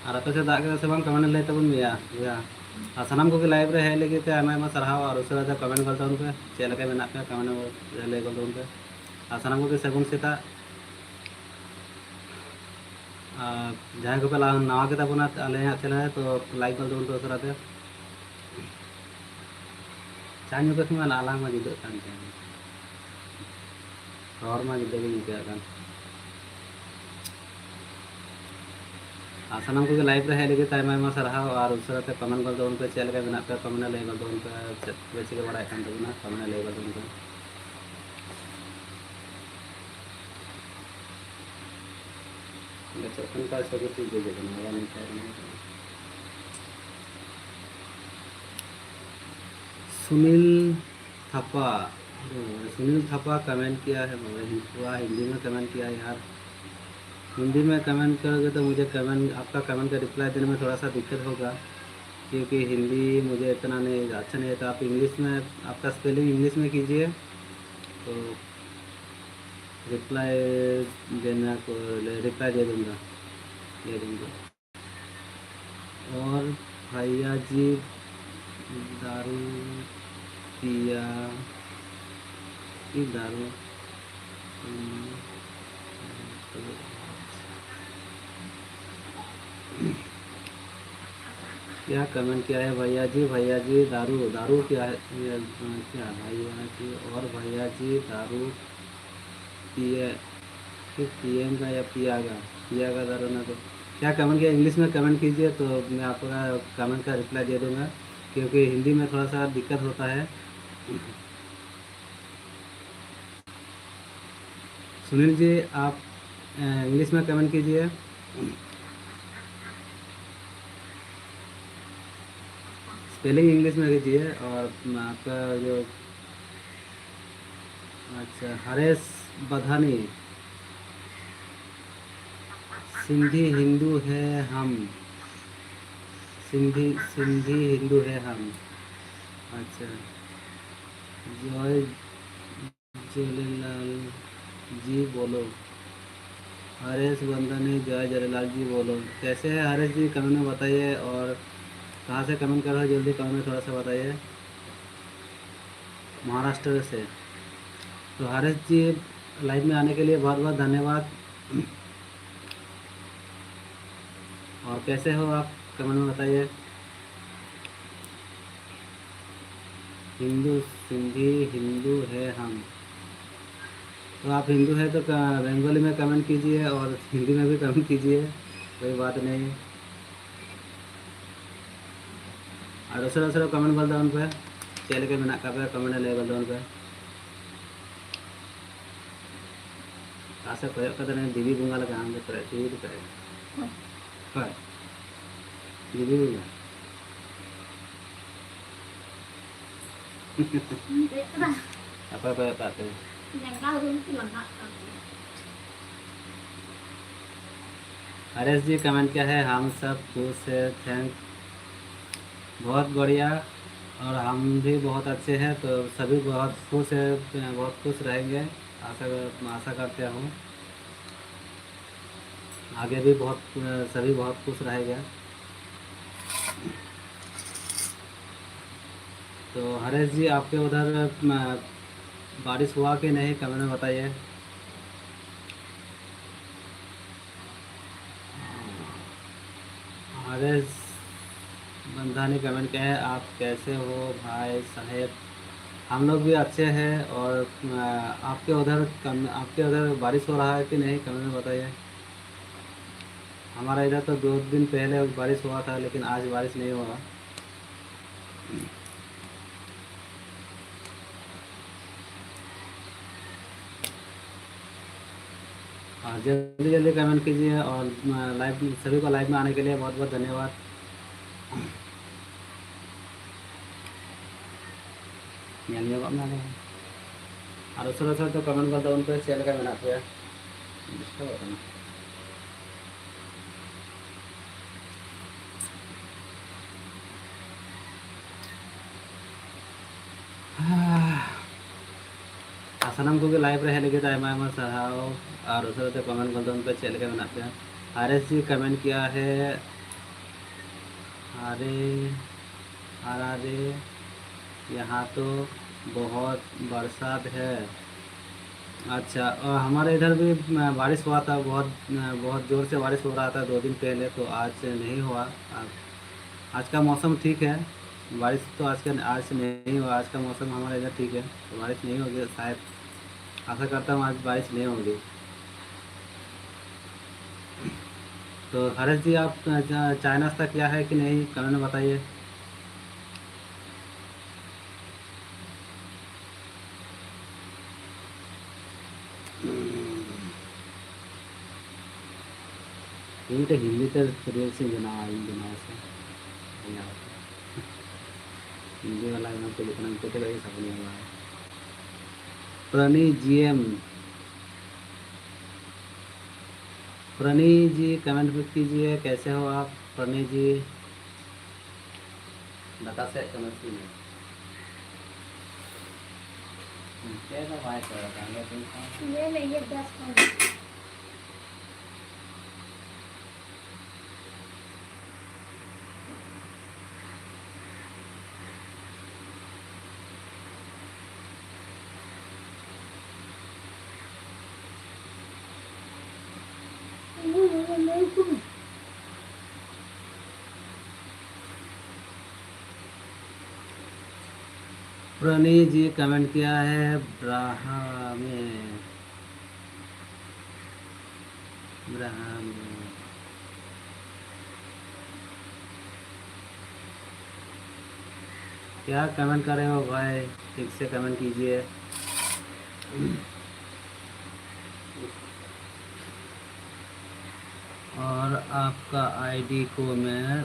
ᱟᱨ ᱟᱯᱮ ᱥᱮᱫ ᱫᱟᱜ ᱠᱮᱫᱟ ᱥᱮ ᱵᱟᱝ, comment ᱨᱮ ᱞᱟᱹᱭ ᱛᱟᱵᱚᱱ ᱢᱮᱭᱟ ᱵᱚᱭᱦᱟ᱾ ᱟᱨ ᱥᱟᱱᱟᱢ ᱠᱚᱜᱮ live ᱨᱮ ᱦᱮᱡ ᱞᱟᱹᱜᱤᱫ ᱛᱮ ᱟᱭᱢᱟ ᱟᱭᱢᱟ ᱥᱟᱨᱦᱟᱣ᱾ ᱟᱨ ᱩᱥᱟᱹᱨᱟ ᱛᱮ comment ᱜᱚᱫ ᱛᱟᱵᱚᱱ ᱯᱮ, ᱪᱮᱫ ᱞᱮᱠᱟ ᱢᱮᱱᱟᱜ ᱯᱮᱭᱟ, comment ᱨᱮ ᱞᱟᱹᱭ ᱜᱚᱫ ᱛᱟᱵᱚᱱ ᱯᱮ᱾ ᱟᱨ ᱥᱟᱱᱟᱢ ᱠᱚᱜᱮ ᱥᱟᱹᱜᱩᱱ ᱥᱮᱛᱟᱜ᱾ ᱟᱨ ᱡᱟᱦᱟᱸᱭ ᱠᱚᱯᱮ ᱞᱟ-, ᱱᱟᱣᱟ ᱜᱮ ᱛᱟᱵᱚᱱᱟ ᱟᱞᱮᱭᱟᱜ channel ᱨᱮ, ᱛᱚ like ᱜᱚᱫ ᱛᱟᱵᱚᱱ ᱯᱮ ᱩᱥᱟᱹᱨᱟ ᱛᱮ᱾ ᱪᱟ ᱧᱩ ᱠᱟᱛᱮ ᱢᱟ ᱟᱞᱟᱝ ᱢᱟ ᱡᱩᱫᱟᱹᱜ ᱠᱟᱱ ᱛᱟᱦᱮᱸ᱾ ᱨᱚᱲ ᱢᱟ ᱡᱩᱫᱟᱹ ᱜᱮᱧ ᱟᱹᱭᱠᱟᱹᱣᱮᱫ ᱠᱟᱱ᱾ ᱟᱨ ᱥᱟᱱᱟᱢ ᱠᱚᱜᱮ live ᱨᱮ ᱦᱮᱡ ᱞᱟᱹᱜᱤᱫ ᱛᱮ ᱟᱭᱢᱟ ᱟᱭᱢᱟ ᱥᱟᱨᱦᱟᱣ᱾ ᱟᱨ ᱩᱥᱟᱹᱨᱟ ᱛᱮ comment ᱜᱚᱫ ᱛᱟᱵᱚᱱ ᱯᱮ, ᱪᱮᱫ ᱞᱮᱠᱟ ᱢᱮᱱᱟᱜ ᱯᱮᱭᱟ, comment ᱨᱮ ᱞᱟᱹᱭ ᱜᱚᱫ ᱛᱟᱵᱚᱱ ᱯᱮ, ᱪᱮᱫ ᱯᱮ ᱪᱤᱠᱟᱹ ᱵᱟᱲᱟᱭᱮᱫ ᱠᱟᱱ ᱛᱟᱵᱚᱱᱟ, comment ᱨᱮ ᱞᱟᱹᱭ ᱜᱚᱫ ᱛᱟᱵᱚᱱ ᱯᱮ᱾ ᱪᱮᱫ ᱠᱟᱱ ᱠᱟ ᱥᱚᱵᱡᱮᱠᱴ ᱤᱧ ᱵᱩᱡᱷᱟᱹᱣ ᱠᱟᱱᱟ, ᱟᱵᱟᱨ ᱱᱚᱝᱠᱟ ᱠᱟᱱᱟ᱾ ᱥᱩᱱᱤᱞ ᱛᱷᱟᱯᱟ, सुनील थापा कमेंट किया है, पूरा हिंदी में कमेंट किया है यार। हिंदी में कमेंट करोगे तो मुझे कमेंट, आपका कमेंट का रिप्लाई देने में थोड़ा सा दिक्कत होगा, क्योंकि हिंदी मुझे इतना नहीं, अच्छा नहीं आता। आप इंग्लिश में, आपका स्पेलिंग इंग्लिश में कीजिए, तो रिप्लाई देना को, रिप्लाई दे दूंगा, दे दूंगा। और भैया जी, दारू पिया कि दारू, हम्म, क्या कमेंट किया है भैया जी? भैया जी, दारू, दारू क्या है? ये, अ, क्या भैया जी? और भैया जी, दारू पिए, कि पिएगा या पियागा? पियागा दारू ना तो। क्या कमेंट किया? इंग्लिश में कमेंट कीजिए, तो मैं आपका कमेंट का रिप्लाई दे दूंगा, क्योंकि हिंदी में थोड़ा सा दिक्कत होता है। सुनील जी, आप, अ, इंग्लिश में कमेंट कीजिए, स्पेलिंग इंग्लिश में कीजिए, और आपका जो, अच्छा, हरेश बधानी, सिंधी हिंदू है हम, सिंधी, सिंधी हिंदू है हम। अच्छा, जय जयलाल जी बोलो। हरेश बंदनी, जय जयलाल जी बोलो। कैसे हैं हरेश जी, कमेंट में बताइए, और कहाँ से कमेंट कर रहे हो, जल्दी कमेंट में थोड़ा सा बताइए। महाराष्ट्र से। तो हरेश जी, लाइव में आने के लिए बहुत बहुत धन्यवाद। और कैसे हो आप, कमेंट में बताइए। हिंदू, सिंधी हिंदू है हम। तो आप हिंदू है तो क-, बंगाली में कमेंट कीजिए और हिंदी में भी कमेंट कीजिए, कोई बात नहीं। ᱟᱨ ᱩᱥᱟᱹᱨᱟ ᱩᱥᱟᱹᱨᱟ ᱠᱚᱢᱮᱱᱴ ᱜᱚᱫ ᱛᱟᱵᱚᱱ ᱯᱮ, ᱪᱮᱫ ᱞᱮᱠᱟ ᱢᱮᱱᱟᱜ ᱟᱠᱟᱫ ᱯᱮᱭᱟ, ᱠᱚᱢᱮᱱᱴ ᱨᱮ ᱞᱟᱹᱭ ᱜᱚᱫ ᱛᱟᱵᱚᱱ ᱯᱮ᱾ ᱚᱠᱟ ᱠᱚᱭᱚᱜ ᱠᱟᱛᱮ ᱫᱮᱵᱤ ᱵᱚᱸᱜᱟ ᱞᱮᱠᱟ ᱟᱢ ᱫᱚ ᱠᱚᱭᱚᱜ ᱪᱩᱭ ᱫᱚ ᱠᱚᱭᱚᱜ᱾ ᱦᱳᱭ᱾ ᱫᱮᱵᱤ ᱵᱚᱸᱜᱟ᱾ ᱟᱯᱮ ᱠᱚᱭᱚᱜ ᱠᱟᱜ ᱯᱮ᱾ ᱦᱟᱨᱮᱥ ᱡᱤ ᱠᱚᱢᱮᱱᱴ ᱠᱮᱫᱟ ᱦᱮᱸ, ᱦᱟᱢ ᱥᱟᱵ ᱠᱷᱩᱥ ᱦᱮ, ᱛᱷᱮᱝᱠ, ᱵᱚᱦᱚᱛ ᱵᱟᱲᱤᱭᱟ, ᱟᱨ ᱦᱟᱢ ᱵᱷᱤ ᱵᱚᱦᱚᱛ ᱟᱪᱷᱮ ᱦᱮ, ᱛᱚ ᱥᱟᱵᱷᱤ ᱵᱚᱦᱚᱛ ᱠᱷᱩᱥ ᱦᱮ, ᱵᱚᱦᱚᱛ ᱠᱷᱩᱥ ᱨᱟᱦᱮᱸᱜᱮ, ᱟᱥᱟ, ᱟᱥᱟ ᱠᱟᱨᱛᱮ ᱦᱩ ᱟᱜᱮ ᱵᱷᱤ ᱵᱚᱦᱚᱛ, ᱥᱟᱵᱷᱤ ᱵᱚᱦᱚᱛ ᱠᱷᱩᱥ ᱨᱟᱦᱮᱸᱜᱮ᱾ तो हरेश जी, आपके उधर बारिश हुआ कि नहीं, कमेंट में बताइए। हरेश बंधानी कमेंट किया है, आप कैसे हो भाई साहेब? हम लोग भी अच्छे हैं। और आपके उधर कम, आपके उधर बारिश हो रहा है कि नहीं, कमेंट में बताइए। हमारा इधर तो दो दिन पहले बारिश हुआ था, लेकिन आज बारिश नहीं हुआ। और जल्दी जल्दी कमेंट कीजिए और लाइव, सभी को लाइव में आने के लिए बहुत बहुत धन्यवाद। ᱧᱮᱞ ᱧᱚᱜᱚᱜ ᱢᱮ ᱟᱞᱮ ᱦᱚᱸ᱾ ᱟᱨ ᱩᱥᱟᱹᱨᱟ ᱩᱥᱟᱹᱨᱟ ᱛᱮ ᱠᱚᱢᱮᱱᱴ ᱜᱚᱫ ᱛᱟᱵᱚᱱ ᱯᱮ, ᱪᱮᱫ ᱞᱮᱠᱟ ᱢᱮᱱᱟᱜ ᱯᱮᱭᱟ? ᱰᱤᱥᱴᱟᱵᱚᱜ ᱠᱟᱱᱟ᱾ ᱟᱨ ᱥᱟᱱᱟᱢ ᱠᱚᱜᱮ ᱞᱟᱭᱤᱵᱷ ᱨᱮ ᱦᱮᱡ ᱞᱟᱹᱜᱤᱫ ᱟᱭᱢᱟ ᱟᱭᱢᱟ ᱥᱟᱨᱦᱟᱣ᱾ ᱟᱨ ᱩᱥᱟᱹᱨᱟ ᱛᱮ ᱠᱚᱢᱮᱱᱴ ᱜᱚᱫ ᱛᱟᱵᱚᱱ ᱯᱮ, ᱪᱮᱫ ᱞᱮᱠᱟ ᱢᱮᱱᱟᱜ ᱯᱮᱭᱟ? ᱦᱟᱨᱮᱥ ᱡᱤ ᱠᱚᱢᱮᱱᱴ ᱠᱮᱜᱼᱟ ᱦᱮ, ᱟᱨᱮ ᱟᱨ ᱟᱨᱮ, यहाँ तो बहुत बरसात है। अच्छा, अ, हमारे इधर भी, अ, बारिश हुआ था, बहुत, अ, बहुत ज़ोर से बारिश हो रहा था दो दिन पहले, तो आज नहीं हुआ। आज, आज का मौसम ठीक है, बारिश तो आज का, आज नहीं हुआ। आज का मौसम हमारे इधर ठीक है, तो बारिश नहीं होगी शायद। आशा करता हूँ आज बारिश नहीं होगी। तो हरेश जी, आप, अ, चा-, चाय नाश्ता किया है कि नहीं, कमेंट में बताइए। ᱤᱧ ᱢᱤᱫᱴᱮᱱ ᱦᱤᱱᱫᱤ ᱛᱮ ᱨᱤᱞᱥ ᱤᱧ ᱵᱮᱱᱟᱣᱟ, ᱤᱧ ᱵᱮᱱᱟᱣᱟ ᱥᱮ ᱵᱮᱱᱟᱣᱟ ᱥᱮ᱾ ᱦᱤᱱᱫᱤ ᱵᱟᱞᱟ ᱮᱠᱫᱚᱢ ᱠᱚ ᱦᱤᱡᱩᱜ ᱠᱟᱱᱟ, ᱩᱱᱠᱩ ᱴᱷᱮᱱ ᱜᱮ ᱥᱟᱵᱚᱱ ᱤᱧ ᱮᱢᱟ᱾ ᱯᱨᱟᱱᱤ ᱡᱤ ᱮᱢ, ᱯᱨᱟᱱᱤ ᱡᱤ, comment भी कीजिए, कैसे हो आप? ᱯᱨᱟᱱᱤ ᱡᱤ, ᱫᱟᱠᱟ ᱥᱮᱫ ᱠᱟᱱᱟ ᱥᱤ ᱢᱮ᱾ ᱪᱮᱫ ᱦᱚᱸ ᱵᱟᱭ ᱠᱚᱭᱚᱜ ᱠᱟᱱ ᱜᱮ ᱛᱤᱧ ᱠᱷᱟᱱ᱾ ᱧᱮᱞ ᱢᱮ, ᱤᱭᱟᱹ ᱜᱮᱥ ᱠᱚ᱾ पुरानी जी कमेंट किया है, ब्राह्मण, ब्राह्मण। क्या कमेंट कर रहे हो भाई, ठीक से कमेंट कीजिए। और आपका आईडी को मैं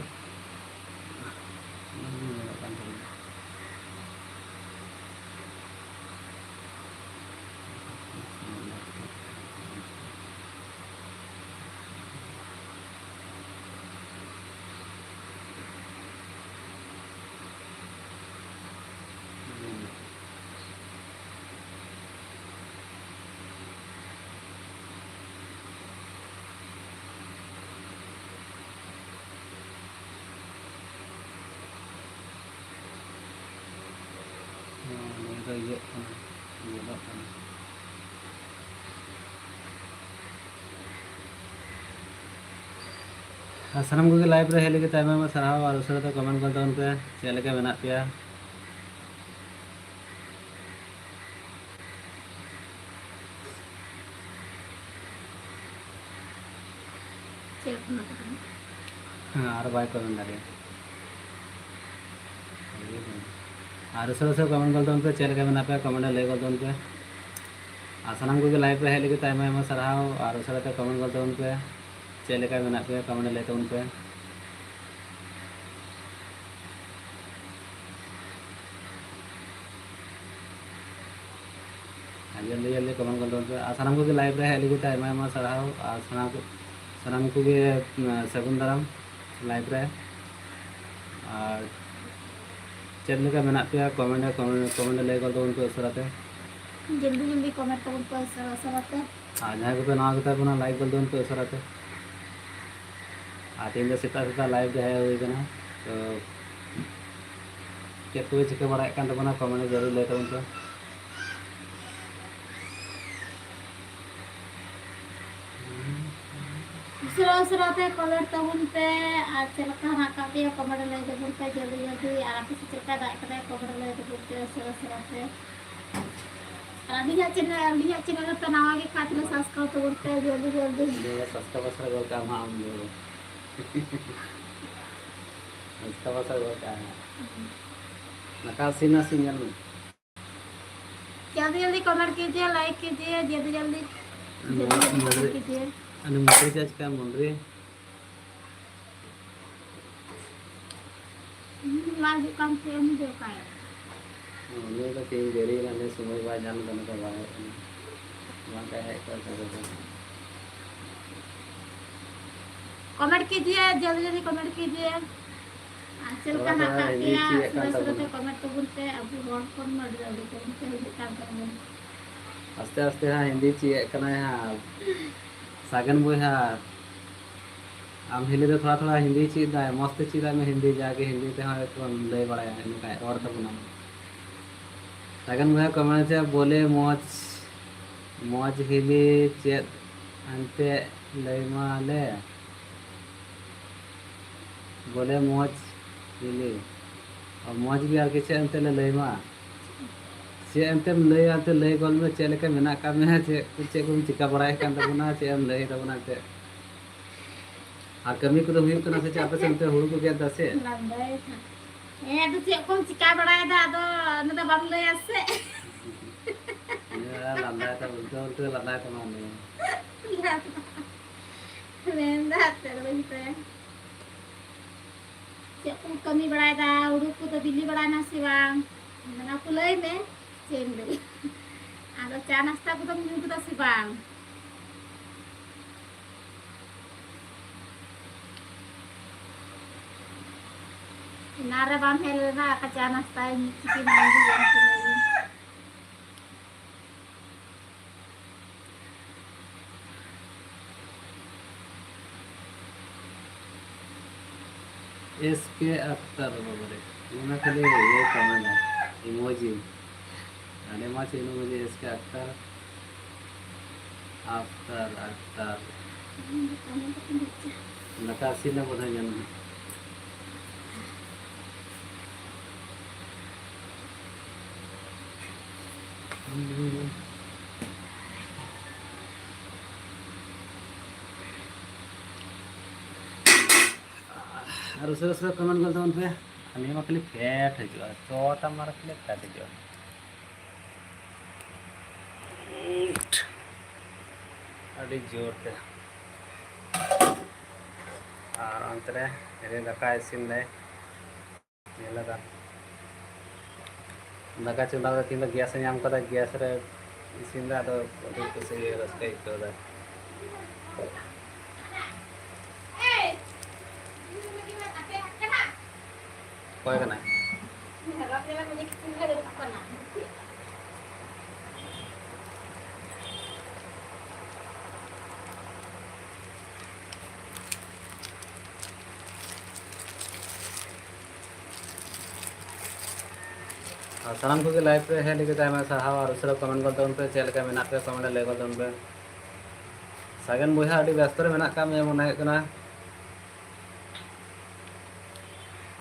ᱱᱤᱭᱟᱹ ᱫᱚ ᱤᱭᱟᱹᱜ ᱠᱟᱱᱟ, ᱧᱮᱞᱚᱜ ᱠᱟᱱᱟ᱾ ᱟᱨ ᱥᱟᱱᱟᱢ ᱠᱚᱜᱮ ᱞᱟᱭᱤᱵᱷ ᱨᱮ ᱦᱮᱡ ᱞᱟᱹᱜᱤᱫ ᱛᱮ ᱟᱭᱢᱟ ᱟᱭᱢᱟ ᱥᱟᱨᱦᱟᱣ᱾ ᱟᱨ ᱩᱥᱟᱹᱨᱟ ᱛᱮ ᱠᱚᱢᱮᱱᱴ ᱜᱚᱫ ᱛᱟᱵᱚᱱ ᱯᱮ, ᱪᱮᱫ ᱞᱮᱠᱟ ᱢᱮᱱᱟᱜ ᱯᱮᱭᱟ? ᱪᱮᱫ ᱦᱚᱸ ᱵᱟᱝ᱾ ᱦᱮᱸ, ᱟᱨ ᱵᱟᱭ ᱠᱚᱢᱮᱱᱴ ᱫᱟᱲᱮᱭᱟᱜᱼᱟ᱾ ᱟᱨ ᱩᱥᱟᱹᱨᱟ ᱩᱥᱟᱹᱨᱟ ᱠᱚᱢᱮᱱᱴ ᱜᱚᱫ ᱛᱟᱵᱚᱱ ᱯᱮ, ᱪᱮᱫ ᱞᱮᱠᱟ ᱢᱮᱱᱟᱜ ᱯᱮᱭᱟ, ᱠᱚᱢᱮᱱᱴ ᱨᱮ ᱞᱟᱹᱭ ᱜᱚᱫ ᱛᱟᱵᱚᱱ ᱯᱮ᱾ ᱟᱨ ᱥᱟᱱᱟᱢ ᱠᱚᱜᱮ ᱞᱟᱭᱤᱵᱷ ᱨᱮ ᱦᱮᱡ ᱞᱟᱹᱜᱤᱫ ᱛᱮ ᱟᱭᱢᱟ ᱟᱭᱢᱟ ᱥᱟᱨᱦᱟᱣ᱾ ᱟᱨ ᱩᱥᱟᱹᱨᱟ ᱛᱮ ᱠᱚᱢᱮᱱᱴ ᱜᱚᱫ ᱛᱟᱵᱚᱱ ᱯᱮ᱾ ᱪᱮᱫ ᱞᱮᱠᱟ ᱢᱮᱱᱟᱜ ᱯᱮᱭᱟ, comment ᱨᱮ ᱞᱟᱹᱭ ᱛᱟᱵᱚᱱ ᱯᱮ᱾ ᱟᱨ ᱡᱚᱞᱫᱤ ᱡᱚᱞᱫᱤ comment ᱜᱚᱫ ᱛᱟᱵᱚᱱ ᱯᱮ᱾ ᱟᱨ ᱥᱟᱱᱟᱢ ᱠᱚᱜᱮ live ᱨᱮ ᱦᱮᱡ ᱞᱟᱹᱜᱤᱫ ᱛᱮ ᱟᱭᱢᱟ ᱟᱭᱢᱟ ᱥᱟᱨᱦᱟᱣ᱾ ᱟᱨ ᱥᱟᱱᱟᱢ ᱠᱚ, ᱥᱟᱱᱟᱢ ᱠᱚᱜᱮ, ᱩᱸ, ᱥᱟᱹᱜᱩᱱ ᱫᱟᱨᱟᱢ live ᱨᱮ᱾ ᱟᱨ ᱪᱮᱫ ᱞᱮᱠᱟ ᱢᱮᱱᱟᱜ ᱯᱮᱭᱟ, comment ᱨᱮ, comment, comment ᱨᱮ ᱞᱟᱹᱭ ᱜᱚᱫ ᱛᱟᱵᱚᱱ ᱯᱮ ᱩᱥᱟᱹᱨᱟ ᱛᱮ᱾ ᱡᱚᱞᱫᱤ ᱡᱚᱞᱫᱤ comment ᱛᱟᱵᱚᱱ ᱯᱮ ᱩᱥᱟᱹᱨᱟ ᱩᱥᱟᱹᱨᱟ ᱛᱮ᱾ ᱟᱨ ᱡᱟᱦᱟᱸᱭ ᱠᱚᱯᱮ ᱱᱟᱣᱟ ᱜᱮᱛᱟ ᱵᱚᱱᱟ, like ᱜᱚᱫ ᱛᱟᱵᱚᱱ ᱯᱮ ᱩᱥᱟᱹᱨᱟ ᱛᱮ᱾ ᱟᱨ ᱛᱮᱦᱮᱧ ᱫᱚ ᱥᱮᱛᱟᱜ ᱥᱮᱛᱟᱜ live ᱨᱮ ᱦᱮᱡ ᱦᱩᱭ ᱠᱟᱱᱟ᱾ ᱛᱚ, ᱪᱮᱫ ᱠᱚᱯᱮ ᱪᱤᱠᱟᱹ ᱵᱟᱲᱟᱭᱮᱫ ᱠᱟᱱ ᱛᱟᱵᱚᱱᱟ, comment ᱨᱮ ᱡᱟᱹᱨᱩᱲ ᱞᱟᱹᱭ ᱛᱟᱵᱚᱱ ᱯᱮ᱾ ᱩᱥᱟᱹᱨᱟ ᱩᱥᱟᱹᱨᱟ ᱛᱮ comment ᱛᱟᱵᱚᱱ ᱯᱮ, ᱟᱨ ᱪᱮᱫ ᱞᱮᱠᱟ ᱦᱮᱱᱟᱜ ᱟᱠᱟᱫ ᱯᱮᱭᱟ comment ᱨᱮ ᱞᱟᱹᱭ ᱛᱟᱵᱚᱱ ᱯᱮ ᱡᱚᱞᱫᱤ ᱡᱚᱞᱫᱤ, ᱟᱨ ᱟᱯᱮ ᱥᱮᱫ ᱪᱮᱫ ᱞᱮᱠᱟ ᱫᱟᱜ ᱠᱮᱫᱟᱭ comment ᱨᱮ ᱞᱟᱹᱭ ᱛᱟᱵᱚᱱ ᱯᱮ ᱩᱥᱟᱹᱨᱟ ᱩᱥᱟᱹᱨᱟ ᱛᱮ᱾ ᱟᱨ ᱟᱹᱞᱤᱧᱟᱜ channel, ᱟᱹᱞᱤᱧᱟᱜ channel ᱨᱮᱯᱮ ᱱᱟᱣᱟ ᱜᱮ ᱠᱷᱟᱱ ᱛᱟᱦᱞᱮ subscribe ᱛᱟᱵᱚᱱ ᱯᱮ ᱡᱚᱞᱫᱤ ᱡᱚᱞᱫᱤ᱾ ᱤᱧ ᱫᱚ subscribe subscribe ᱜᱚᱫ ᱠᱟᱜ ᱢᱟ ᱟᱢ ᱫᱚ᱾ subscribe subscribe ᱜᱚᱫ ᱠᱟᱜ ᱢᱟ᱾ ᱱᱟᱠᱟ ᱥᱤᱱᱟ ᱥᱤᱧ ᱧᱮᱞ ᱢᱮ᱾ जल्दी जल्दी comment कीजिए, like कीजिए, जल्दी जल्दी, जल्दी जल्दी comment कीजिए। ᱟᱞᱮ ᱢᱚᱱᱛᱨᱤ ᱪᱮᱫ ᱪᱤᱠᱟᱹ ᱢᱚᱱᱛᱨᱤ? ᱦᱩᱸ, ᱵᱟᱭ ᱦᱤᱡᱩᱜ ᱠᱟᱱ ᱛᱮ ᱩᱱᱤ ᱫᱚ ᱚᱠᱟᱭ? ᱩᱱᱤ ᱫᱚ ᱛᱮᱦᱮᱧ ᱫᱮᱨᱤᱭᱮᱱᱟ, ᱩᱱᱤ ᱥᱚᱢᱚᱭ ᱵᱟᱭ ᱧᱟᱢ ᱮᱫᱟ, ᱚᱱᱟᱛᱮ ᱵᱟᱭ ᱦᱮᱡ ᱠᱟᱱᱟ᱾ ᱵᱟᱝᱠᱷᱟᱱ ᱦᱮᱡ ᱠᱚᱜᱼᱟ ᱥᱟᱲᱮ ᱫᱚᱥ᱾ comment कीजिए, जल्दी जल्दी comment कीजिए। ᱟᱨ ᱪᱮᱫ ᱞᱮᱠᱟ ᱛᱷᱚᱲᱟ ᱦᱮᱱᱟᱜ ᱛᱷᱚᱲᱟ ᱟᱠᱟᱫ ᱦᱤᱱᱫᱤ ᱯᱮᱭᱟ? ᱪᱮᱫ ᱠᱟᱱ ᱩᱥᱟᱹᱨᱟ ᱩᱥᱟᱹᱨᱟ ᱛᱟᱵᱚᱱᱟ᱾ ᱛᱮ comment ᱛᱟᱵᱚᱱ ᱯᱮ, ᱟᱵᱚ ᱦᱚᱲ ᱦᱚᱯᱚᱱ ᱢᱟ ᱟᱹᱰᱤ ᱟᱹᱰᱤ ᱠᱚᱢ ᱛᱮ ᱦᱤᱡᱩᱜ ᱠᱟᱱ ᱛᱟᱵᱚᱱᱟ᱾ ᱟᱥᱛᱮ ᱟᱥᱛᱮ ᱦᱟᱸᱜ ᱦᱤᱱᱫᱤ ᱪᱮᱫ ᱠᱟᱱᱟᱭ ᱦᱟᱸᱜ᱾ ᱥᱟᱜᱮᱱ ᱵᱚᱭᱦᱟ, ᱟᱢ ᱦᱤᱞᱤ ᱫᱚ ᱛᱷᱚᱲᱟ ᱛᱷᱚᱲᱟ ᱦᱤᱱᱫᱤ ᱪᱮᱫ ᱫᱟᱭ, ᱢᱚᱸᱡᱽ ᱛᱮ ᱪᱮᱫ ᱟᱭ ᱢᱮ ᱦᱤᱱᱫᱤ, ᱡᱟᱜᱮ ᱦᱤᱱᱫᱤ ᱛᱮᱦᱚᱸ ᱮᱠᱴᱩ ᱞᱟᱹᱭ ᱵᱟᱲᱟᱭᱟ, ᱮᱱᱠᱷᱟᱡ ᱨᱚᱲ ᱛᱟᱵᱚᱱᱟᱢ᱾ ᱥᱟᱜᱮᱱ ᱵᱚᱭᱦᱟ comment ᱨᱮ ᱵᱚᱞᱮ ᱢᱚᱸᱡᱽ, ᱢᱚᱸᱡᱽ ᱦᱤᱞᱤ ᱪᱮᱫ ᱮᱱᱛᱮ ᱞᱟᱹᱭ ᱢᱟ ᱞᱮ᱾ ᱵᱚᱞᱮ ᱢᱚᱸᱡᱽ ᱦᱤᱞᱤ, ᱟᱨ ᱢᱚᱸᱡᱽ ᱜᱮ ᱟᱨᱠᱤ ᱪᱮᱫ ᱮᱱᱛᱮ ᱞᱮ ᱞᱟᱹᱭ ᱢᱟ᱾ ᱪᱮᱫ ᱮᱱᱛᱮᱢ ᱞᱟᱹᱭᱟ, ᱮᱱᱛᱮ ᱞᱟᱹᱭ ᱜᱚᱫ ᱢᱮ, ᱪᱮᱫ ᱞᱮᱠᱟ ᱢᱮᱱᱟᱜ ᱟᱠᱟᱫ ᱢᱮᱭᱟ, ᱪᱮᱫ ᱠᱚ, ᱪᱮᱫ ᱠᱚᱢ ᱪᱤᱠᱟ ᱵᱟᱲᱟᱭᱮᱫ ᱠᱟᱱ ᱛᱟᱵᱚᱱᱟ, ᱪᱮᱫ ᱮᱢ ᱞᱟᱹᱭ ᱛᱟᱵᱚᱱᱟ ᱮᱱᱛᱮ᱾ ᱟᱨ ᱠᱟᱹᱢᱤ ᱠᱚᱫᱚ ᱦᱩᱭᱩᱜ ᱠᱟᱱᱟ ᱥᱮ ᱪᱮᱫ ᱟᱯᱮ ᱥᱮᱫ ᱚᱱᱛᱮ ᱦᱩᱲᱩ ᱠᱚ ᱜᱮᱫ ᱫᱟ ᱥᱮ? ᱞᱟᱸᱫᱟᱭ ᱠᱷᱟᱱ᱾ ᱦᱮᱸ, ᱟᱫᱚ ᱪᱮᱫ ᱠᱚᱢ ᱪᱤᱠᱟ ᱵᱟᱲᱟᱭᱮᱫᱟ, ᱟᱫᱚ ᱚᱱᱟ ᱫᱚ ᱵᱟᱢ ᱞᱟᱹᱭᱟ ᱥᱮ? ᱦᱮᱸ, ᱞᱟᱸᱫᱟᱭ ᱛᱟᱢᱟ, ᱩᱞᱴᱟᱹ ᱩᱞᱴᱟᱹ ᱞᱟᱸᱫᱟᱭ ᱛᱟᱢᱟ ᱩᱱᱤ᱾ ᱞᱟᱸᱫᱟ᱾ ᱢᱮᱱᱫᱟ ᱟᱨ ᱪᱮᱫ ᱦᱚᱸ ᱵᱟᱹᱧ ᱢᱮᱛᱟᱭᱟ᱾ ᱪᱮᱫ ᱠᱚᱢ ᱠᱟᱹᱢᱤ ᱵᱟᱲᱟᱭᱮᱫᱟ? ᱦᱩᱲᱩ ᱠᱚᱫᱚ ᱵᱤᱞᱤ ᱵᱟᱲᱟᱭᱱᱟ ᱥᱮ ᱵᱟᱝ? ᱚᱱᱟ ᱠᱚ ᱞᱟᱹᱭ ᱢᱮ᱾ ᱪᱮᱫ ᱮᱢ ᱞᱟᱹᱭᱟ? ᱟᱫᱚ ᱪᱟ ᱱᱟᱥᱛᱟ ᱠᱚᱫᱚᱢ ᱧᱩ ᱠᱮᱫᱟ ᱥᱮ ᱵᱟᱝ? ᱮᱱᱟᱱ ᱨᱮ ᱵᱟᱢ ᱦᱮᱡ ᱞᱮᱱᱟ, ᱟᱠᱟ ᱪᱟ ᱱᱟᱥᱛᱟᱭ ᱢᱤᱫ ᱪᱤᱠᱤ ᱢᱟᱹᱡᱷᱤ ᱡᱚᱢ ᱠᱮᱫᱟᱭ᱾ ᱮᱥ ᱠᱮ ᱟᱠᱛᱟᱨ, ᱵᱟᱵᱟᱨᱮ, ᱚᱱᱟ ᱠᱷᱟᱹᱞᱤ ᱤᱭᱟᱹ ᱠᱟᱱᱟ, emoji᱾ ᱟᱹᱰᱤ ᱢᱚᱡᱽ emoji, ᱮᱥ ᱠᱮ ᱟᱠᱛᱟᱨ, ᱟᱠᱛᱟᱨ, ᱟᱠᱛᱟᱨ᱾ ᱫᱟᱠᱟ ᱤᱥᱤᱱ ᱨᱮᱱᱟᱜ ᱵᱟᱰᱟᱭ ᱧᱟᱢ ᱮᱱᱟ᱾ ᱟᱨ ᱩᱥᱟᱹᱨᱟ ᱩᱥᱟᱹᱨᱟ comment ᱜᱚᱫ ᱛᱟᱵᱚᱱ ᱯᱮ᱾ ᱟᱨ ᱱᱤᱭᱟᱹ ᱢᱟ ᱠᱷᱟᱹᱞᱤ fat ᱦᱤᱡᱩᱜᱼᱟ, ᱪᱚᱴ ᱟᱢ ᱢᱟᱨᱟ ᱠᱷᱟᱹᱞᱤ fat ᱦᱤᱡᱩᱜᱼᱟ᱾ ᱟᱹᱰᱤ ᱡᱳᱨ ᱛᱮ᱾ ᱟᱨ ᱚᱱᱛᱮ ᱨᱮ ᱫᱟᱠᱟ ᱤᱥᱤᱱ ᱫᱟᱭ᱾ ᱧᱮᱞ ᱞᱮᱫᱟ᱾ ᱫᱟᱠᱟ ᱪᱚᱸᱫᱟ ᱠᱟᱛᱮ ᱛᱤᱦᱤᱧ ᱫᱚ gas ᱮ ᱧᱟᱢ ᱠᱟᱫᱟ, gas ᱨᱮ ᱤᱥᱤᱱ ᱫᱟ, ᱟᱫᱚ ᱟᱹᱰᱤ ᱠᱩᱥᱤ ᱨᱟᱹᱥᱠᱟᱹᱭ ᱟᱹᱭᱠᱟᱹᱣ ᱫᱟ᱾ ᱚᱠᱚᱭ ᱠᱟᱱᱟᱭ? ᱟᱨ ᱥᱟᱱᱟᱢ ᱠᱚᱜᱮ live ᱨᱮ ᱦᱮᱡ ᱞᱟᱹᱜᱤᱫ ᱟᱭᱢᱟ ᱥᱟᱨᱦᱟᱣ᱾ ᱟᱨ ᱩᱥᱟᱹᱨᱟ comment ᱜᱚᱫ ᱛᱟᱵᱚᱱ ᱯᱮ, ᱪᱮᱫ ᱞᱮᱠᱟ ᱢᱮᱱᱟᱜ ᱯᱮᱭᱟ comment ᱨᱮ ᱞᱟᱹᱭ ᱜᱚᱫ ᱛᱟᱵᱚᱱ ᱯᱮ᱾ ᱥᱟᱜᱮᱱ ᱵᱚᱭᱦᱟ, ᱟᱹᱰᱤ ᱵᱮᱥᱛᱚ ᱨᱮ ᱢᱮᱱᱟᱜ ᱟᱠᱟᱫ ᱢᱮᱭᱟ ᱢᱚᱱᱮ ᱦᱩᱭᱩᱜ ᱠᱟᱱᱟ᱾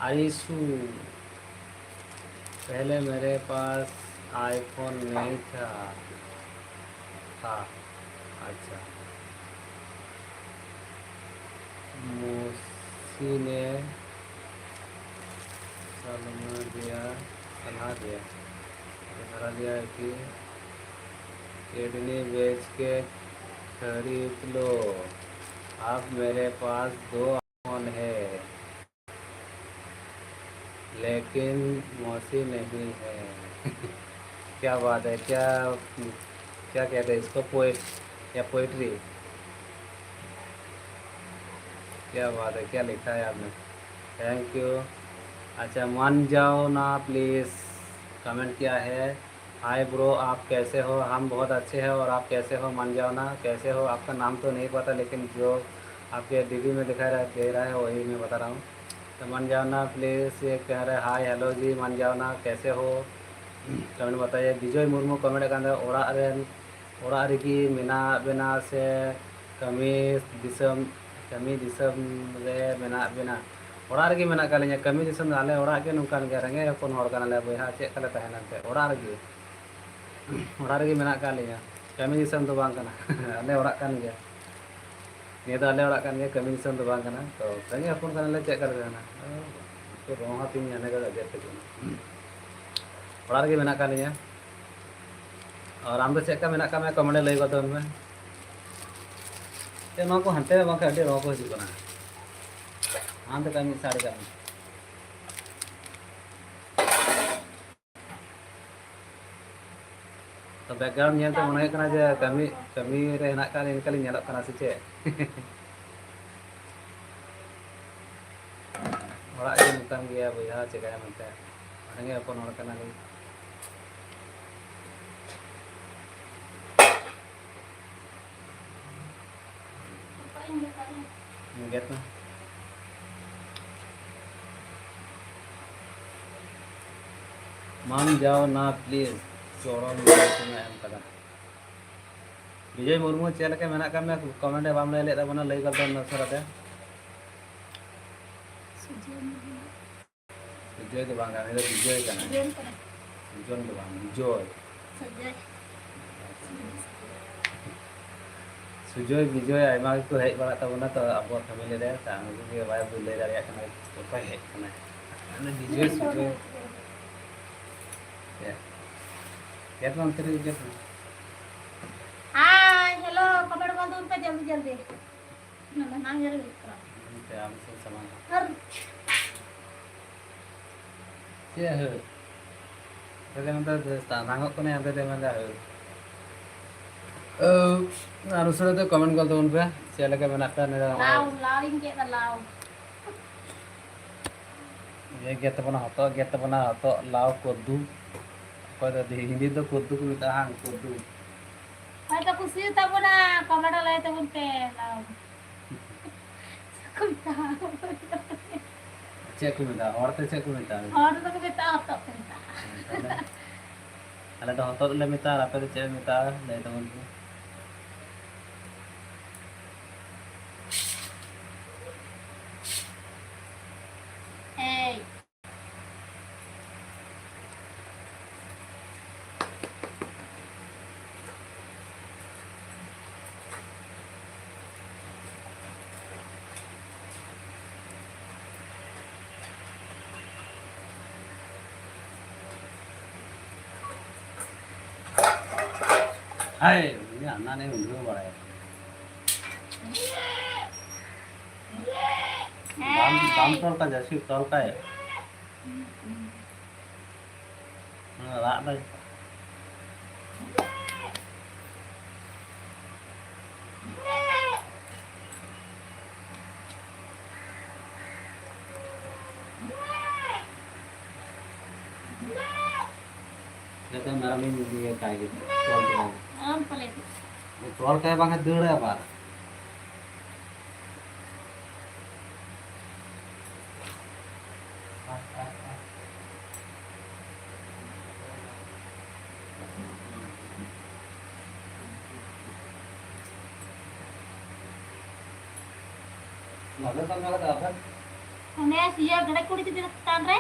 आइशु, पहले मेरे पास iPhone नहीं था, था। अच्छा। मौसी ने सलाह दिया, सलाह दिया, सलाह दिया कि किडनी बेच के खरीद लो। अब मेरे पास दो फोन है, लेकिन मौसी नहीं है। क्या बात है? क्या, क्या कहते हैं इसको, पोएट या पोइट्री? क्या बात है, क्या लिखा है आपने? Thank you. अच्छा, मान जाओ ना प्लीज़, कमेंट किया है। हाय ब्रो, आप कैसे हो? हम बहुत अच्छे हैं, और आप कैसे हो? मान जाओ ना, कैसे हो? आपका नाम तो नहीं पता, लेकिन जो आपके डीपी में दिखा रहा, दे रहा है, वही मैं बता रहा हूँ। तो मान जाओ ना प्लीज़, ये कह रहे, हाय हेलो जी, मान जाओ ना, कैसे हो? कमेंट बताइए। विजय मुर्मू कमेंट ᱠᱟᱱ ᱫᱚ, ᱚᱲᱟᱜ ᱨᱮᱱ, ᱚᱲᱟᱜ ᱨᱮᱜᱮ ᱢᱮᱱᱟᱜ ᱵᱮᱱᱟ ᱥᱮ ᱠᱟᱹᱢᱤ ᱫᱤᱥᱚᱢ, ᱠᱟᱹᱢᱤ ᱫᱤᱥᱚᱢ ᱨᱮ ᱢᱮᱱᱟᱜ ᱵᱮᱱᱟ? ᱚᱲᱟᱜ ᱨᱮᱜᱮ ᱢᱮᱱᱟᱜ ᱟᱠᱟᱫ ᱞᱤᱧᱟ᱾ ᱠᱟᱹᱢᱤ ᱫᱤᱥᱚᱢ ᱫᱚ ᱟᱞᱮ ᱚᱲᱟᱜ ᱜᱮ ᱱᱚᱝᱠᱟᱱ ᱜᱮᱭᱟ, ᱨᱮᱸᱜᱮᱡ ᱦᱚᱯᱚᱱ ᱦᱚᱲ ᱠᱟᱱᱟᱞᱮ ᱵᱚᱭᱦᱟ, ᱪᱮᱫ ᱠᱟᱞᱮ ᱛᱟᱦᱮᱱᱟ ᱮᱱᱛᱮ? ᱚᱲᱟᱜ ᱨᱮᱜᱮ, ᱚᱲᱟᱜ ᱨᱮᱜᱮ ᱢᱮᱱᱟᱜ ᱟᱠᱟᱫ ᱞᱤᱧᱟ᱾ ᱠᱟᱹᱢᱤ ᱫᱤᱥᱚᱢ ᱫᱚ ᱵᱟᱝ ᱠᱟᱱᱟ᱾ ᱟᱞᱮ ᱚᱲᱟᱜ ᱠᱟᱱ ᱜᱮᱭᱟ᱾ ᱱᱤᱭᱟᱹ ᱫᱚ ᱟᱞᱮ ᱚᱲᱟᱜ ᱠᱟᱱ ᱜᱮᱭᱟ, ᱠᱟᱹᱢᱤ ᱫᱤᱥᱚᱢ ᱫᱚ ᱵᱟᱝ ᱠᱟᱱᱟ᱾ ᱛᱚ ᱨᱮᱸᱜᱮᱡ ᱦᱚᱯᱚᱱ ᱠᱟᱱᱟᱞᱮ, ᱪᱮᱫ ᱠᱟᱞᱮ ᱛᱟᱦᱮᱱᱟ? ᱛᱚ ᱨᱚᱝ ᱦᱟᱛᱤᱧ ᱦᱟᱱᱮ ᱠᱚ ᱜᱟᱡᱮ ᱛᱮ ᱚᱲᱟᱜ ᱨᱮᱜᱮ ᱢᱮᱱᱟᱜ ᱟᱠᱟᱫ ᱞᱤᱧᱟ᱾ ᱟᱨ ᱟᱢ ᱫᱚ ᱪᱮᱫ ᱞᱮᱠᱟ ᱢᱮᱱᱟᱜ ᱟᱠᱟᱫ ᱢᱮᱭᱟ? ᱠᱚᱢᱮᱱᱴ ᱨᱮ ᱞᱟᱹᱭ ᱜᱚᱫ ᱢᱮ᱾ ᱮ, ᱱᱚᱣᱟ ᱠᱚ ᱦᱟᱱᱛᱮ ᱢᱮ, ᱵᱟᱝᱠᱷᱟᱱ ᱟᱹᱰᱤ ᱨᱚᱝ ᱠᱚ ᱦᱤᱡᱩᱜ ᱠᱟᱱᱟ᱾ ᱦᱟᱱᱛᱮ ᱠᱟᱜ ᱢᱮ, ᱥᱟᱭᱤᱰ ᱠᱟᱜ ᱢᱮ᱾ ᱛᱚ, ᱵᱮᱠᱜᱨᱟᱣᱩᱱᱰ ᱧᱮᱞᱛᱮ ᱢᱚᱱᱮ ᱦᱩᱭᱩᱜ ᱠᱟᱱᱟ ᱡᱮ ᱠᱟᱹᱢᱤ, ᱠᱟᱹᱢᱤ ᱨᱮ ᱦᱮᱱᱟᱜ ᱟᱠᱟᱫ ᱞᱤᱧ ᱞᱮᱠᱟᱞᱤᱧ ᱧᱮᱞᱚᱜ ᱠᱟᱱᱟ ᱥᱮ ᱪᱮᱫ? ᱚᱲᱟᱜ ᱜᱮ ᱢᱮᱛᱟᱢ ᱜᱮᱭᱟ ᱵᱚᱭᱦᱟ, ᱪᱮᱠᱟᱭᱟ ᱢᱮᱱᱛᱮ? ᱨᱮᱸᱜᱮᱡ ᱦᱚᱯᱚᱱ ᱦᱚᱲ ᱠᱟᱱᱟᱞᱤᱧ᱾ ᱜᱮᱫ ᱢᱮ᱾ ᱢᱟᱱ ᱡᱟᱣ ᱱᱟ ᱯᱞᱤᱡ, ᱪᱚᱨᱚᱢ ᱧᱩᱛᱩᱢ ᱮ ᱮᱢ ᱠᱟᱫᱟ᱾ ᱵᱤᱡᱚᱭ ᱢᱩᱨᱢᱩ, ᱪᱮᱫ ᱞᱮᱠᱟ ᱢᱮᱱᱟᱜ ᱟᱠᱟᱫ ᱢᱮᱭᱟ? ᱠᱚᱢᱮᱱᱴ ᱨᱮ ᱵᱟᱢ ᱞᱟᱹᱭ ᱞᱮᱫ ᱛᱟᱵᱚᱱᱟ, ᱞᱟᱹᱭ ᱜᱚᱫ ᱢᱮ ᱩᱥᱟᱹᱨᱟ ᱛᱮ᱾ ᱥᱩᱡᱚᱭ ᱢᱩᱨᱢᱩ᱾ ᱵᱤᱡᱚᱭ ᱫᱚ ᱵᱟᱝ ᱠᱟᱱᱟ, ᱩᱱᱤ ᱫᱚ ᱵᱤᱡᱚᱭ ᱠᱟᱱᱟᱭ᱾ ᱥᱩᱡᱚᱭ ᱠᱟᱱᱟ᱾ ᱥᱩᱡᱚᱱ ᱫᱚ ᱵᱟᱝ, ᱵᱤᱡᱚᱭ᱾ ᱥᱩᱡᱚᱭ᱾ ᱥᱩᱡᱚᱭ, ᱵᱤᱡᱚᱭ ᱟᱭᱢᱟ ᱜᱮᱠᱚ ᱦᱮᱡ ᱵᱟᱲᱟᱜ ᱛᱟᱵᱚᱱᱟ ᱛᱚ ᱟᱵᱚᱣᱟᱜ ᱯᱷᱮᱢᱮᱞᱤ ᱨᱮ, ᱛᱟ ᱩᱱᱠᱩ ᱜᱮ ᱵᱟᱭ ᱞᱟᱹᱭ ᱫᱟᱲᱮᱭᱟᱜ ᱠᱟᱱᱟ ᱚᱠᱚᱭ ᱦᱮᱡ ᱠᱟᱱᱟᱭ᱾ ᱩᱱᱤ ᱵᱤᱡᱚᱭ, ᱥᱩᱡᱚᱭ᱾ ᱜᱮᱫ ᱢᱮ ᱚᱱᱛᱮ ᱨᱮᱜᱮ ᱜᱮᱫ ᱢᱮ᱾ ᱦᱟᱭ, ᱦᱮᱞᱳ, ᱠᱚᱢᱮᱱᱴ ᱵᱚᱱᱫᱚᱭ ᱯᱮ ᱡᱚᱞᱫᱤ ᱡᱚᱞᱫᱤ᱾ ᱚᱱᱟ ᱫᱚ ᱦᱟᱱᱟ ᱜᱮ ᱦᱩᱭᱩᱜ ᱠᱟᱱᱟ᱾ ᱚᱱᱛᱮ ᱟᱢ ᱥᱮᱫ ᱥᱟᱢᱟᱝ᱾ ᱟᱨ ᱪᱮᱫ ᱦᱟᱹᱨ? ᱦᱟᱱᱛᱮ ᱫᱚ ᱢᱮᱱᱫᱟ ᱛᱟᱸᱫᱟᱝᱚᱜ ᱠᱟᱱᱟᱭ, ᱦᱟᱱᱛᱮ ᱫᱚ ᱢᱮᱱᱫᱟ ᱦᱟᱹᱨ᱾ ᱳ, ᱟᱨ ᱩᱥᱟᱹᱨᱟ ᱛᱮ comment ᱜᱚᱫ ᱛᱟᱵᱚᱱ ᱯᱮ, ᱪᱮᱫ ᱞᱮᱠᱟ ᱢᱮᱱᱟᱜ ᱯᱮᱭᱟ ᱱᱤᱭᱟᱹ ᱫᱷᱟᱣ? ᱞᱟᱣ, ᱞᱟᱣ ᱤᱧ ᱜᱮᱫ ᱫᱟ, ᱞᱟᱣ᱾ ᱤᱭᱟᱹ ᱜᱮᱫ ᱛᱟᱵᱚᱱᱟ ᱦᱚᱛᱚᱫ, ᱜᱮᱫ ᱛᱟᱵᱚᱱᱟ ᱦᱚᱛᱚᱫ, ᱞᱟᱣ, ᱠᱚᱫᱩ᱾ ᱚᱠᱚᱭ ᱫᱚ ᱦᱤᱱᱫᱤ ᱫᱚ ᱠᱚᱫᱩ ᱠᱚ ᱢᱮᱛᱟᱜᱼᱟ, ᱦᱟᱝ, ᱠᱚᱫᱩ᱾ ᱚᱠᱚᱭ ᱫᱚ ᱠᱩᱥᱤ ᱛᱟᱵᱚᱱᱟ, comment ᱞᱟᱹᱭ ᱛᱟᱵᱚᱱ ᱯᱮ, ᱞᱟᱣ᱾ ᱪᱮᱫ ᱠᱚ ᱢᱮᱛᱟᱜᱼᱟ? ᱪᱮᱫ ᱠᱚ ᱢᱮᱛᱟᱜᱼᱟ? ᱦᱚᱲ ᱛᱮ ᱪᱮᱫ ᱠᱚ ᱢᱮᱛᱟᱜᱼᱟ? ᱦᱚᱲ ᱫᱚᱠᱚ ᱢᱮᱛᱟᱜᱼᱟ, ᱦᱚᱛᱚᱫ ᱠᱚ ᱢᱮᱛᱟᱜᱼᱟ᱾ ᱛᱟᱦᱞᱮ ᱟᱞᱮ ᱫᱚ ᱦᱚᱛᱚᱫ ᱞᱮ ᱢᱮᱛᱟᱜᱼᱟ, ᱟᱨ ᱟᱯᱮ ᱫᱚ ᱪᱮᱫ ᱯᱮ ᱢᱮᱛᱟᱜᱼᱟ? ᱞᱟᱹᱭ ᱛᱟᱵᱚᱱ ᱯᱮ᱾ ᱮᱭ᱾ ᱦᱟᱭ, ᱩᱱᱤ ᱦᱟᱱᱟ ᱱᱤᱭᱟᱹ ᱩᱰᱷᱟᱹᱣ ᱵᱟᱲᱟᱭᱟ᱾ ᱵᱟᱢ, ᱵᱟᱢ ᱛᱚᱞ ᱠᱟᱭᱟ, ᱡᱟᱹᱥᱛᱤ ᱛᱚᱞ ᱠᱟᱭ᱾ ᱦᱮᱸ, ᱨᱟᱜ ᱫᱟᱭ᱾ ᱡᱚᱛᱚ ᱢᱮᱨᱚᱢ ᱤᱧ ᱤᱭᱟᱹ ᱠᱟᱭ ᱜᱮ, ᱛᱚᱞ ᱠᱟᱭ ᱜᱮ᱾ ᱟᱢ ᱯᱟᱞᱮ᱾ ᱛᱚᱞ ᱠᱟᱭ ᱵᱟᱝ ᱠᱷᱟᱱ ᱫᱟᱹᱲᱟᱭ ᱟᱵᱟᱨ᱾ ᱚᱱᱮ ᱤᱭᱟᱹ ᱜᱮᱰᱮ ᱠᱩᱲᱤ ᱪᱮᱛᱟᱱ ᱨᱮ᱾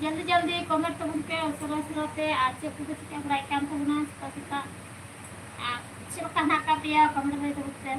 ᱡᱚᱞᱫᱤ ᱡᱚᱞᱫᱤ ᱠᱚᱢᱮᱱᱴ ᱛᱟᱵᱚᱱ ᱯᱮ ᱩᱥᱟᱹᱨᱟ ᱩᱥᱟᱹᱨᱟ ᱛᱮ, ᱟᱨ ᱪᱮᱫ ᱠᱚᱯᱮ ᱪᱤᱠᱟᱹ ᱵᱟᱲᱟᱭᱮᱫ ᱠᱟᱱ ᱛᱟᱵᱚᱱᱟ ᱥᱮᱛᱟᱜ ᱥᱮᱛᱟᱜ, ᱟᱨ ᱪᱮᱫ ᱞᱮᱠᱟ ᱦᱮᱱᱟᱜ ᱟᱠᱟᱫ ᱯᱮᱭᱟ ᱠᱚᱢᱮᱱᱴ ᱞᱟᱹᱭ ᱛᱟᱵᱚᱱ ᱯᱮ᱾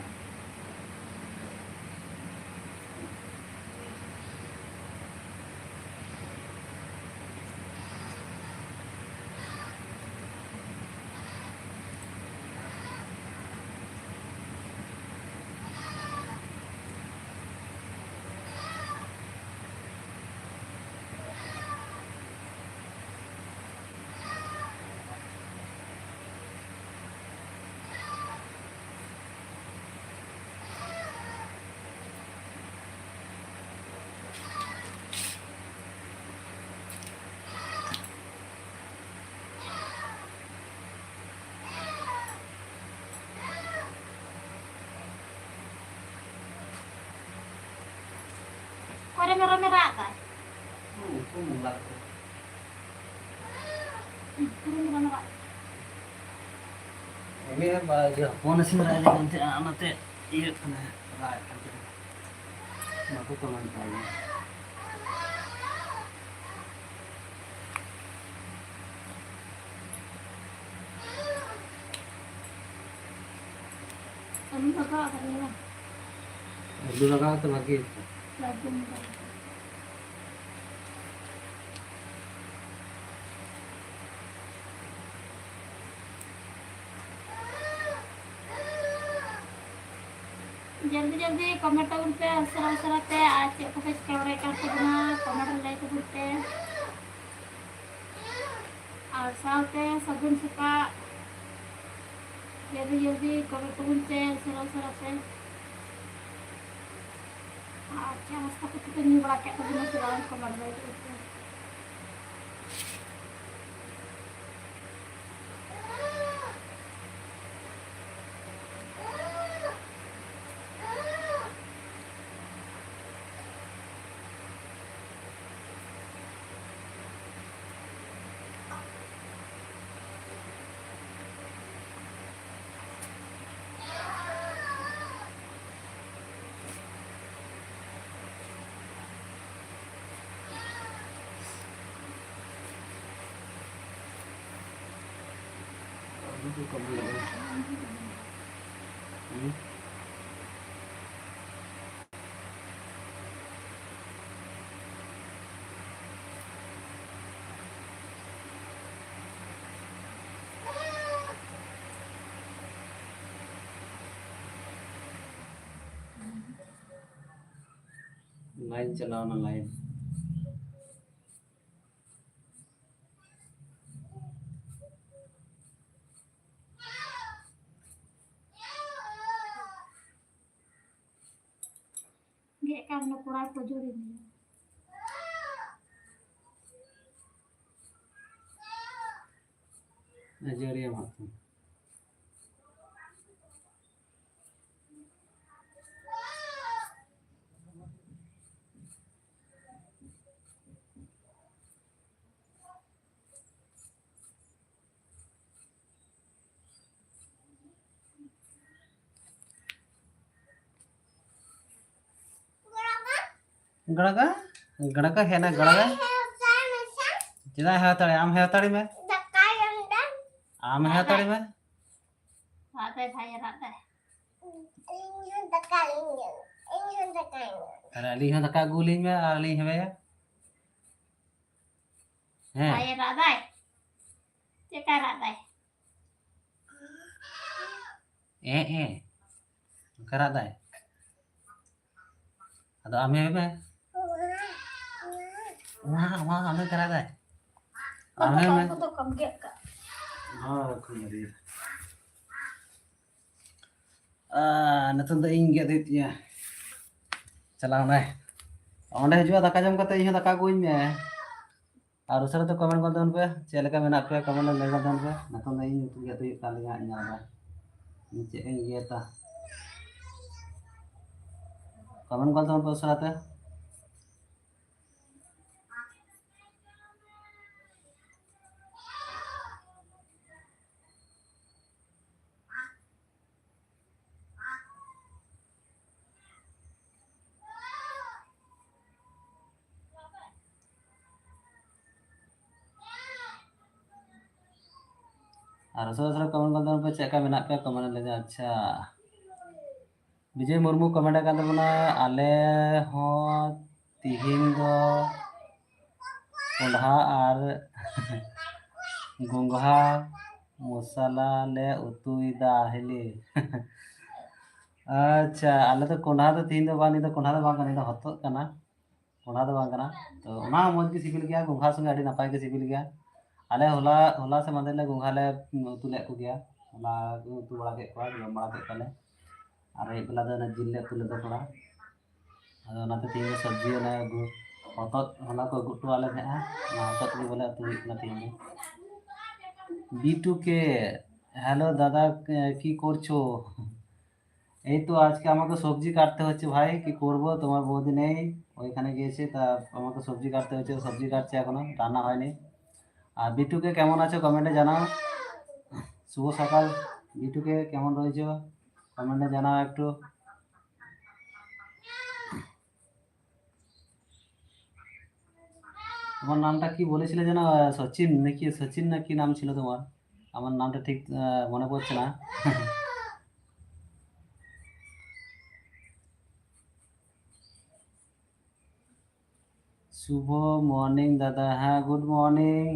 ᱚᱠᱟᱨᱮ ᱢᱮᱨᱚᱢᱮ ᱨᱟᱜ ᱮᱫᱟᱭ? ᱩᱱᱠᱩ ᱢᱚᱸᱜᱟ ᱠᱚ᱾ ᱩᱱᱠᱩ ᱢᱮᱨᱚᱢᱮ ᱨᱟᱜ ᱮᱫᱟ᱾ ᱩᱱᱤ ᱵᱟ-, ᱤᱭᱟᱹ, ᱦᱚᱯᱚᱱ ᱮ ᱥᱮᱸᱫᱽᱨᱟᱭᱮᱫ ᱠᱟᱱ ᱛᱟᱦᱮᱸᱜᱼᱟ, ᱚᱱᱟᱛᱮ ᱤᱭᱟᱹᱜ ᱠᱟᱱᱟ, ᱨᱟᱜ ᱮᱫ ᱠᱟᱱ ᱛᱟᱦᱮᱸᱜᱼᱟ᱾ ᱵᱟᱠᱚ ᱛᱚᱞ ᱟᱱ ᱛᱟᱭᱟ᱾ ᱟᱹᱞᱩ ᱞᱟᱜᱟᱣ ᱟᱠᱟᱫᱟᱹᱧ ᱵᱟᱝ? ᱟᱹᱞᱩ ᱞᱟᱜᱟᱣ ᱛᱮ ᱵᱷᱟᱜᱤ ᱦᱩᱭᱩᱜᱼᱟ᱾ ᱞᱟᱹᱰᱩᱢ ᱞᱟᱜᱟᱣ᱾ ᱡᱚᱞᱫᱤ ᱡᱚᱞᱫᱤ ᱠᱚᱢᱮᱱᱴ ᱛᱟᱵᱚᱱ ᱯᱮ ᱩᱥᱟᱹᱨᱟ ᱩᱥᱟᱹᱨᱟ ᱛᱮ, ᱟᱨ ᱪᱮᱫ ᱠᱚᱯᱮ ᱪᱤᱠᱟᱹ ᱵᱟᱲᱟᱭᱮᱫ ᱠᱟᱱ ᱛᱟᱵᱚᱱᱟ ᱠᱚᱢᱮᱱᱴ ᱨᱮ ᱞᱟᱹᱭ ᱛᱟᱵᱚᱱ ᱯᱮ᱾ ᱟᱨ ᱥᱟᱶᱛᱮ ᱥᱟᱹᱜᱩᱱ ᱥᱮᱛᱟᱜ᱾ ᱡᱚᱞᱫᱤ ᱡᱚᱞᱫᱤ ᱠᱚᱢᱮᱱᱴ ᱛᱟᱵᱚᱱ ᱯᱮ ᱩᱥᱟᱹᱨᱟ ᱩᱥᱟᱹᱨᱟ ᱛᱮ᱾ ᱟᱨ ᱪᱟ ᱱᱟᱥᱛᱟ ᱠᱚ ᱯᱮ ᱧᱩ ᱵᱟᱲᱟ ᱠᱮᱫ ᱛᱟᱵᱚᱱᱟ ᱥᱮ ᱵᱟᱝ ᱠᱚᱢᱮᱱᱴ ᱨᱮ ᱞᱟᱹᱭ ᱛᱟᱵᱚᱱ ᱯᱮ᱾ ᱞᱟᱭᱤᱱ ᱪᱟᱞᱟᱣᱱᱟ, ᱞᱟᱭᱤᱱ᱾ ᱜᱮᱫ ᱠᱟᱜ ᱢᱮ, ᱠᱚᱲᱟᱭ ᱯᱚᱡᱚᱨᱤ ᱢᱮ᱾ ᱟᱡᱟᱨᱤᱭᱟᱹ ᱢᱟ ᱛᱚ᱾ ᱜᱟᱲᱟᱜᱟ? ᱜᱟᱲᱟᱜᱟ ᱦᱮᱱᱟ ᱜᱟᱲᱟᱜᱟ? ᱪᱮᱫᱟᱜ ᱦᱮᱣ ᱛᱟᱲᱮ? ᱟᱢ ᱦᱮᱣ ᱛᱟᱲᱮ ᱢᱮ᱾ ᱟᱢ ᱦᱮᱣ ᱛᱟᱲᱮ ᱢᱮ᱾ ᱨᱟᱜ ᱫᱟᱭ ᱵᱷᱟᱭ, ᱨᱟᱜ ᱫᱟᱭ᱾ ᱤᱧ ᱦᱚᱸ ᱫᱟᱠᱟ ᱤᱧ ᱡᱚᱢ᱾ ᱤᱧ ᱦᱚᱸ ᱫᱟᱠᱟ ᱤᱧ ᱡᱚᱢ᱾ ᱟᱨ ᱟᱹᱞᱤᱧ ᱦᱚᱸ ᱫᱟᱠᱟ ᱟᱹᱜᱩ ᱟᱹᱞᱤᱧ ᱢᱮ ᱟᱨ ᱟᱹᱞᱤᱧ ᱦᱮᱣᱮᱭᱟ᱾ ᱦᱮᱸ᱾ ᱵᱷᱟᱭᱮ ᱨᱟᱜ ᱫᱟᱭ᱾ ᱪᱮᱫᱠᱟᱭ ᱨᱟᱜ ᱫᱟᱭ? ᱮᱸ, ᱮᱸ᱾ ᱚᱱᱠᱟ ᱨᱟᱜ ᱫᱟᱭ᱾ ᱟᱫᱚ ᱟᱢ ᱦᱮᱣ ᱢᱮ᱾ ᱚᱱᱟ, ᱚᱱᱟ, ᱚᱱᱟ ᱚᱱᱠᱟ ᱨᱟᱜ ᱫᱟᱭ᱾ ᱟᱢ ᱦᱮᱣ ᱢᱮ᱾ ᱠᱚᱛᱚ ᱠᱚᱢ ᱜᱮᱫ ᱠᱟᱜ᱾ ᱦᱳᱭ, ᱠᱷᱩᱵ ᱵᱷᱟᱹᱜᱤ᱾ ᱟᱨ ᱱᱤᱛᱚᱝ ᱫᱚ ᱤᱧ ᱜᱮᱫ ᱦᱩᱭᱩᱜ ᱛᱤᱧᱟᱹ᱾ ᱪᱟᱞᱟᱣ ᱱᱟᱭ᱾ ᱚᱸᱰᱮ ᱦᱤᱡᱩᱜᱼᱟ, ᱫᱟᱠᱟ ᱡᱚᱢ ᱠᱟᱛᱮ ᱤᱧ ᱦᱚᱸ ᱫᱟᱠᱟ ᱟᱹᱜᱩᱣᱟᱹᱧ ᱢᱮ᱾ ᱟᱨ ᱩᱥᱟᱹᱨᱟ ᱛᱮ comment ᱜᱚᱫ ᱛᱟᱵᱚᱱ ᱯᱮ, ᱪᱮᱫ ᱞᱮᱠᱟ ᱢᱮᱱᱟᱜ ᱯᱮᱭᱟ, comment ᱨᱮ ᱞᱟᱹᱭ ᱜᱚᱫ ᱛᱟᱵᱚᱱ ᱯᱮ᱾ ᱱᱤᱛᱚᱝ ᱫᱚ ᱤᱧ ᱩᱛᱩ ᱜᱮᱫ ᱦᱩᱭᱩᱜ ᱠᱟᱱ ᱛᱤᱧᱟ, ᱤᱧ ᱧᱮᱞ ᱫᱟ᱾ ᱤᱧ ᱪᱮᱫ ᱤᱧ ᱜᱮᱫᱟ? comment ᱜᱚᱫ ᱛᱟᱵᱚᱱ ᱯᱮ ᱩᱥᱟᱹᱨᱟ ᱛᱮ᱾ ᱟᱨ ᱩᱥᱟᱹᱨᱟ ᱩᱥᱟᱹᱨᱟ ᱠᱚᱢᱮᱱᱴ ᱜᱚᱫ ᱛᱟᱵᱚᱱ ᱯᱮ, ᱪᱮᱫ ᱞᱮᱠᱟ ᱢᱮᱱᱟᱜ ᱯᱮᱭᱟ ᱠᱚᱢᱮᱱᱴ ᱞᱟᱹᱭ ᱫᱟ᱾ ᱟᱪᱪᱷᱟ, ᱵᱤᱡᱚᱭ ᱢᱩᱨᱢᱩ ᱠᱚᱢᱮᱱᱴ ᱟᱠᱟᱫ ᱛᱟᱵᱚᱱᱟ, ᱟᱞᱮ ᱦᱚᱸ ᱛᱤᱦᱤᱧ ᱫᱚ ᱠᱚᱸᱰᱷᱟ ᱟᱨ ᱜᱚᱸᱜᱷᱟ ᱢᱚᱥᱟᱞᱟ ᱞᱮ ᱩᱛᱩᱭᱮᱫᱟ ᱦᱤᱞᱤ᱾ ᱟᱪᱪᱷᱟ, ᱟᱞᱮ ᱫᱚ ᱠᱚᱸᱰᱷᱟ ᱫᱚ ᱛᱤᱦᱤᱧ ᱫᱚ ᱵᱟᱝ, ᱱᱤᱭᱟᱹ ᱫᱚ ᱠᱚᱸᱰᱷᱟ ᱫᱚ ᱵᱟᱝ ᱠᱟᱱᱟ, ᱱᱤᱭᱟᱹ ᱫᱚ ᱦᱚᱛᱚᱫ ᱠᱟᱱᱟ᱾ ᱠᱚᱸᱰᱷᱟ ᱫᱚ ᱵᱟᱝ ᱠᱟᱱᱟ᱾ ᱛᱚ ᱚᱱᱟ ᱦᱚᱸ ᱢᱚᱡᱽ ᱜᱮ ᱥᱤᱵᱤᱞ ᱜᱮᱭᱟ, ᱜᱚᱸᱜᱷᱟ ᱥᱚᱸᱜᱮ ᱟᱹᱰᱤ ᱱᱟᱯᱟᱭ ᱜᱮ ᱥᱤᱵᱤᱞ ᱜᱮᱭᱟ᱾ ᱟᱞᱮ ᱦᱚᱞᱟ, ᱦᱚᱞᱟ ᱥᱮ ᱢᱟᱫᱷᱮᱨ ᱦᱤᱞᱳᱜ ᱜᱚᱸᱜᱷᱟ ᱞᱮ ᱩᱛᱩ ᱞᱮᱫ ᱠᱚᱜᱮᱭᱟ᱾ ᱦᱚᱞᱟ ᱜᱮ ᱩᱛᱩ ᱵᱟᱲᱟ ᱠᱮᱫ ᱠᱚᱣᱟ, ᱡᱚᱢ ᱵᱟᱲᱟ ᱠᱮᱫ ᱠᱚᱣᱟᱞᱮ᱾ ᱟᱨ ᱟᱹᱭᱩᱵ ᱵᱮᱞᱟ ᱫᱚ ᱚᱱᱟ ᱡᱤᱞ ᱞᱮ ᱩᱛᱩ ᱞᱮᱫᱟ ᱛᱷᱚᱲᱟ᱾ ᱟᱫᱚ ᱚᱱᱟᱛᱮ ᱛᱮᱦᱮᱧ ᱫᱚ ᱥᱚᱵᱽᱡᱤ ᱚᱱᱟ ᱟᱹᱜᱩ, ᱦᱚᱛᱚᱫ ᱦᱚᱞᱟ ᱠᱚ ᱟᱹᱜᱩ ᱦᱚᱴᱚ ᱟᱞᱮ ᱛᱟᱦᱮᱸᱜᱼᱟ, ᱚᱱᱟ ᱦᱚᱛᱚᱫ ᱜᱮ ᱵᱚᱞᱮ ᱩᱛᱩ ᱦᱩᱭᱩᱜ ᱠᱟᱱᱟ ᱛᱮᱦᱮᱧ ᱫᱚ᱾ বি টু কে, হ্যালো দাদা, কি করছো? এই তো আজকে আমাকে সবজি কাটতে হচ্ছে ভাই, কি করব, তোমার বৌদি নেই, ওইখানে গিয়েছে, তা আমাকে সবজি কাটতে হচ্ছে, সবজি কাটছে এখনো, রান্না হয়নি। আর বিটুকে কেমন আছো কমেন্টে জানাও। শুভ সকাল। বিটুকে কেমন রয়েছো কমেন্টে জানাও একটু। তোমার নামটা কি বলেছিলে যেন, আহ, সচিন নাকি, সচিন না কি নাম ছিল তোমার? আমার নামটা ঠিক, আহ, মনে পড়ছে না। শুভ মর্নিং দাদা। হ্যাঁ, গুড মর্নিং।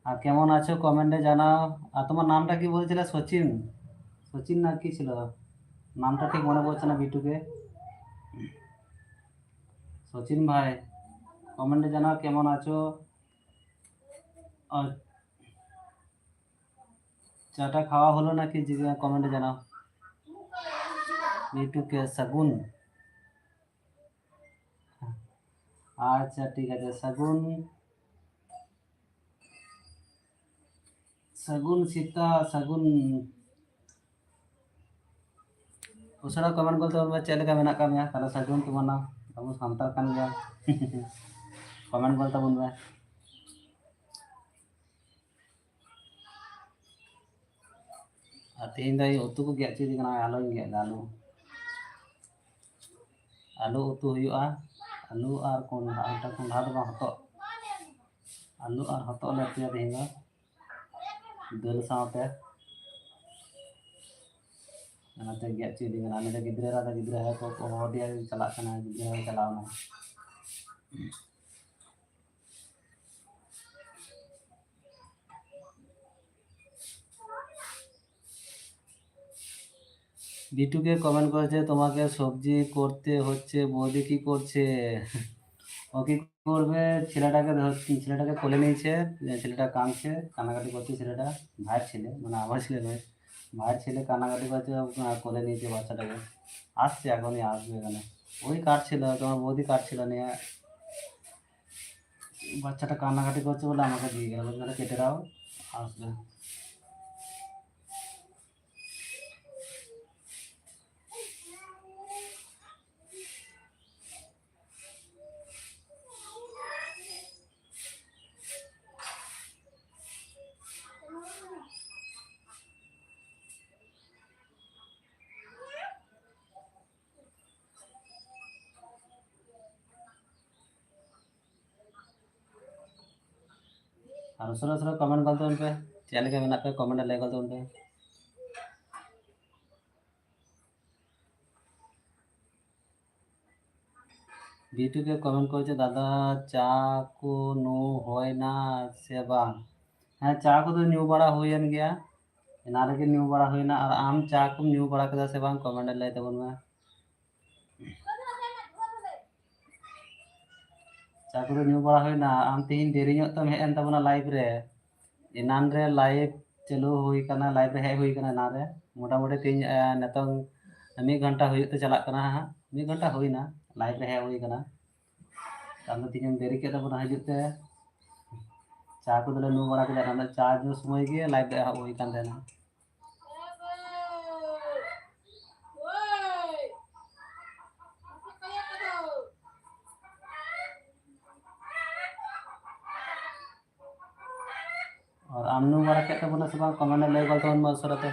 আর কেমন আছো কমেন্টে জানাও। আর তোমার নামটা কি বলছিলে? সচিন, সচিন না কি ছিল? নামটা ঠিক মনে পড়ছে না বিটুকে। সচিন ভাই, কমেন্টে জানাও কেমন আছো। আর চাটা খাওয়া হলো নাকি, কমেন্টে জানাও। বিটুকে সাগুন। আচ্ছা, ঠিক আছে। সাগুন, ᱥᱟᱹᱜᱩᱱ ᱥᱮᱛᱟᱜ, ᱥᱟᱹᱜᱩᱱ᱾ ᱩᱥᱟᱹᱨᱟ ᱠᱚᱢᱮᱱᱴ ᱜᱚᱫ ᱛᱟᱵᱚᱱ ᱯᱮ, ᱪᱮᱫ ᱞᱮᱠᱟ ᱢᱮᱱᱟᱜ ᱟᱠᱟᱫ ᱢᱮᱭᱟ? ᱛᱟᱦᱞᱮ ᱥᱟᱹᱜᱩᱱ ᱛᱟᱵᱚᱱᱟ, ᱟᱵᱚ ᱥᱟᱱᱛᱟᱲ ᱠᱟᱱ ᱜᱮᱭᱟ᱾ ᱠᱚᱢᱮᱱᱴ ᱜᱚᱫ ᱛᱟᱵᱚᱱ ᱯᱮ᱾ ᱟᱨ ᱛᱮᱦᱮᱧ ᱫᱚ ᱩᱛᱩ ᱠᱚ ᱜᱮᱫ ᱦᱚᱪᱚᱭᱮᱫᱤᱧ ᱠᱟᱱᱟ, ᱟᱞᱩᱧ ᱜᱮᱫ ᱮᱫᱟ, ᱟᱞᱩ᱾ ᱟᱞᱩ ᱩᱛᱩ ᱦᱩᱭᱩᱜᱼᱟ, ᱟᱞᱩ ᱟᱨ ᱠᱚᱸᱰᱷᱟ, ᱚᱱᱠᱟ ᱠᱚᱸᱰᱷᱟ ᱫᱚ ᱵᱟᱝ, ᱦᱚᱛᱚᱫ᱾ ᱟᱞᱩ ᱟᱨ ᱦᱚᱛᱚᱫ ᱞᱮ ᱩᱛᱩᱭᱟ ᱛᱮᱦᱮᱧ ᱫᱚ᱾ ᱫᱟᱹᱞ ᱥᱟᱶᱛᱮ᱾ ᱚᱱᱟᱛᱮ ᱜᱮᱫ ᱦᱚᱪᱚᱭᱮᱫᱤᱧ ᱠᱟᱱᱟ᱾ ᱟᱞᱮ ᱫᱚ ᱜᱤᱫᱽᱨᱟᱹ ᱨᱟᱜ ᱫᱚ ᱜᱤᱫᱽᱨᱟᱹ ᱦᱚᱸᱠᱚ ᱦᱚᱦᱚ ᱟᱫᱮᱭᱟ, ᱪᱟᱞᱟᱜ ᱠᱟᱱᱟ, ᱜᱤᱫᱽᱨᱟᱹ ᱦᱚᱸᱭ ᱪᱟᱞᱟᱣ ᱮᱱᱟ᱾ বিটুকে কমেন্ট করেছে, "তোমাকে সবজি করতে হচ্ছে, বৌদি কি করছে?" ও কি করবে, ছেলেটাকে ধর-, ছেলেটাকে কোলে নিয়েছে, ছেলেটা কাঁদছে, কান্নাকাটি করছে ছেলেটা, ভাইয়ের ছেলে, মানে আমার ছেলে নয়, ভাইয়ের ছেলে কান্নাকাটি করছে, ও, আহ, কোলে নিয়েছে বাচ্চাটাকে, আসছে, এখনই আসবে এখানে। ওই কাঁদছিল, তোমার বৌদি কাঁদছিল নিয়ে, বাচ্চাটা কান্নাকাটি করছে বলে আমাকে দিয়ে গেল, বলছে, "এটা কেটে দাও, আসবে।" ᱟᱨ ᱩᱥᱟᱹᱨᱟ ᱩᱥᱟᱹᱨᱟ ᱠᱚᱢᱮᱱᱴ ᱜᱚᱫ ᱛᱟᱵᱚᱱ ᱯᱮ, ᱪᱮᱫ ᱞᱮᱠᱟ ᱢᱮᱱᱟᱜ ᱯᱮᱭᱟ, ᱠᱚᱢᱮᱱᱴ ᱨᱮ ᱞᱟᱹᱭ ᱜᱚᱫ ᱛᱟᱵᱚᱱ ᱯᱮ᱾ ᱵᱤᱴᱩ ᱜᱮ ᱠᱚᱢᱮᱱᱴ ᱠᱚᱨᱮ ᱪᱮ, "ᱫᱟᱫᱟ, ᱪᱟ ᱠᱚ ᱧᱩ ᱦᱩᱭᱱᱟ ᱥᱮ ᱵᱟᱝ?" ᱦᱮᱸ, ᱪᱟ ᱠᱚᱫᱚ ᱧᱩ ᱵᱟᱲᱟ ᱦᱩᱭᱮᱱ ᱜᱮᱭᱟ, ᱮᱱᱟᱱ ᱨᱮᱜᱮ ᱧᱩ ᱵᱟᱲᱟ ᱦᱩᱭᱱᱟ᱾ ᱟᱨ ᱟᱢ ᱪᱟ ᱠᱚᱢ ᱧᱩ ᱵᱟᱲᱟ ᱠᱮᱫᱟ ᱥᱮ ᱵᱟᱝ, ᱠᱚᱢᱮᱱᱴ ᱨᱮ ᱞᱟᱹᱭ ᱛᱟᱵᱚᱱ ᱢᱮ᱾ ᱪᱟ ᱠᱚᱫᱚ ᱧᱩ ᱵᱟᱲᱟ ᱦᱩᱭᱱᱟ᱾ ᱟᱢ ᱛᱮᱦᱮᱧ ᱫᱮᱨᱤ ᱧᱚᱜ ᱛᱮᱢ ᱦᱮᱡ ᱮᱱ ᱛᱟᱵᱚᱱᱟ ᱞᱟᱭᱤᱵᱷ ᱨᱮ᱾ ᱮᱱᱟᱱ ᱨᱮ ᱞᱟᱭᱤᱵᱷ ᱪᱟᱹᱞᱩ ᱦᱩᱭ ᱠᱟᱱᱟ, ᱞᱟᱭᱤᱵᱷ ᱨᱮ ᱦᱮᱡ ᱦᱩᱭ ᱠᱟᱱᱟ ᱮᱱᱟᱱ ᱨᱮ᱾ ᱢᱚᱴᱟᱢᱩᱴᱤ ᱛᱮᱦᱮᱧ, ᱮ, ᱱᱤᱛᱚᱝ ᱢᱤᱫ ᱜᱷᱚᱱᱴᱟ ᱦᱩᱭᱩᱜ ᱛᱮ ᱪᱟᱞᱟᱜ ᱠᱟᱱᱟ ᱦᱟᱸᱜ᱾ ᱢᱤᱫ ᱜᱷᱚᱱᱴᱟ ᱦᱩᱭᱱᱟ, ᱞᱟᱭᱤᱵᱷ ᱨᱮ ᱦᱮᱡ ᱦᱩᱭ ᱠᱟᱱᱟ᱾ ᱟᱢ ᱫᱚ ᱛᱮᱦᱮᱧᱮᱢ ᱫᱮᱨᱤ ᱠᱮᱫ ᱛᱟᱵᱚᱱᱟ ᱦᱤᱡᱩᱜ ᱛᱮ᱾ ᱪᱟ ᱠᱚᱫᱚᱞᱮ ᱧᱩ ᱵᱟᱲᱟ ᱠᱮᱫᱟ, ᱮᱱᱟᱱ ᱫᱚ ᱪᱟ ᱧᱩ ᱥᱚᱢᱚᱭ ᱜᱮ ᱞᱟᱭᱤᱵᱷ ᱫᱚ ᱮᱦᱚᱵ ᱦᱩᱭ ᱠᱟᱱ ᱛᱟᱦᱮᱱᱟ᱾ ᱟᱨ ᱟᱢ ᱧᱩ ᱵᱟᱲᱟ ᱠᱮᱫ ᱛᱟᱵᱚᱱᱟ ᱥᱮ ᱵᱟᱝ? ᱠᱚᱢᱮᱱᱴ ᱨᱮ ᱞᱟᱹᱭ ᱜᱚᱫ ᱛᱟᱵᱚᱱ ᱢᱮ ᱩᱥᱟᱹᱨᱟ ᱛᱮ᱾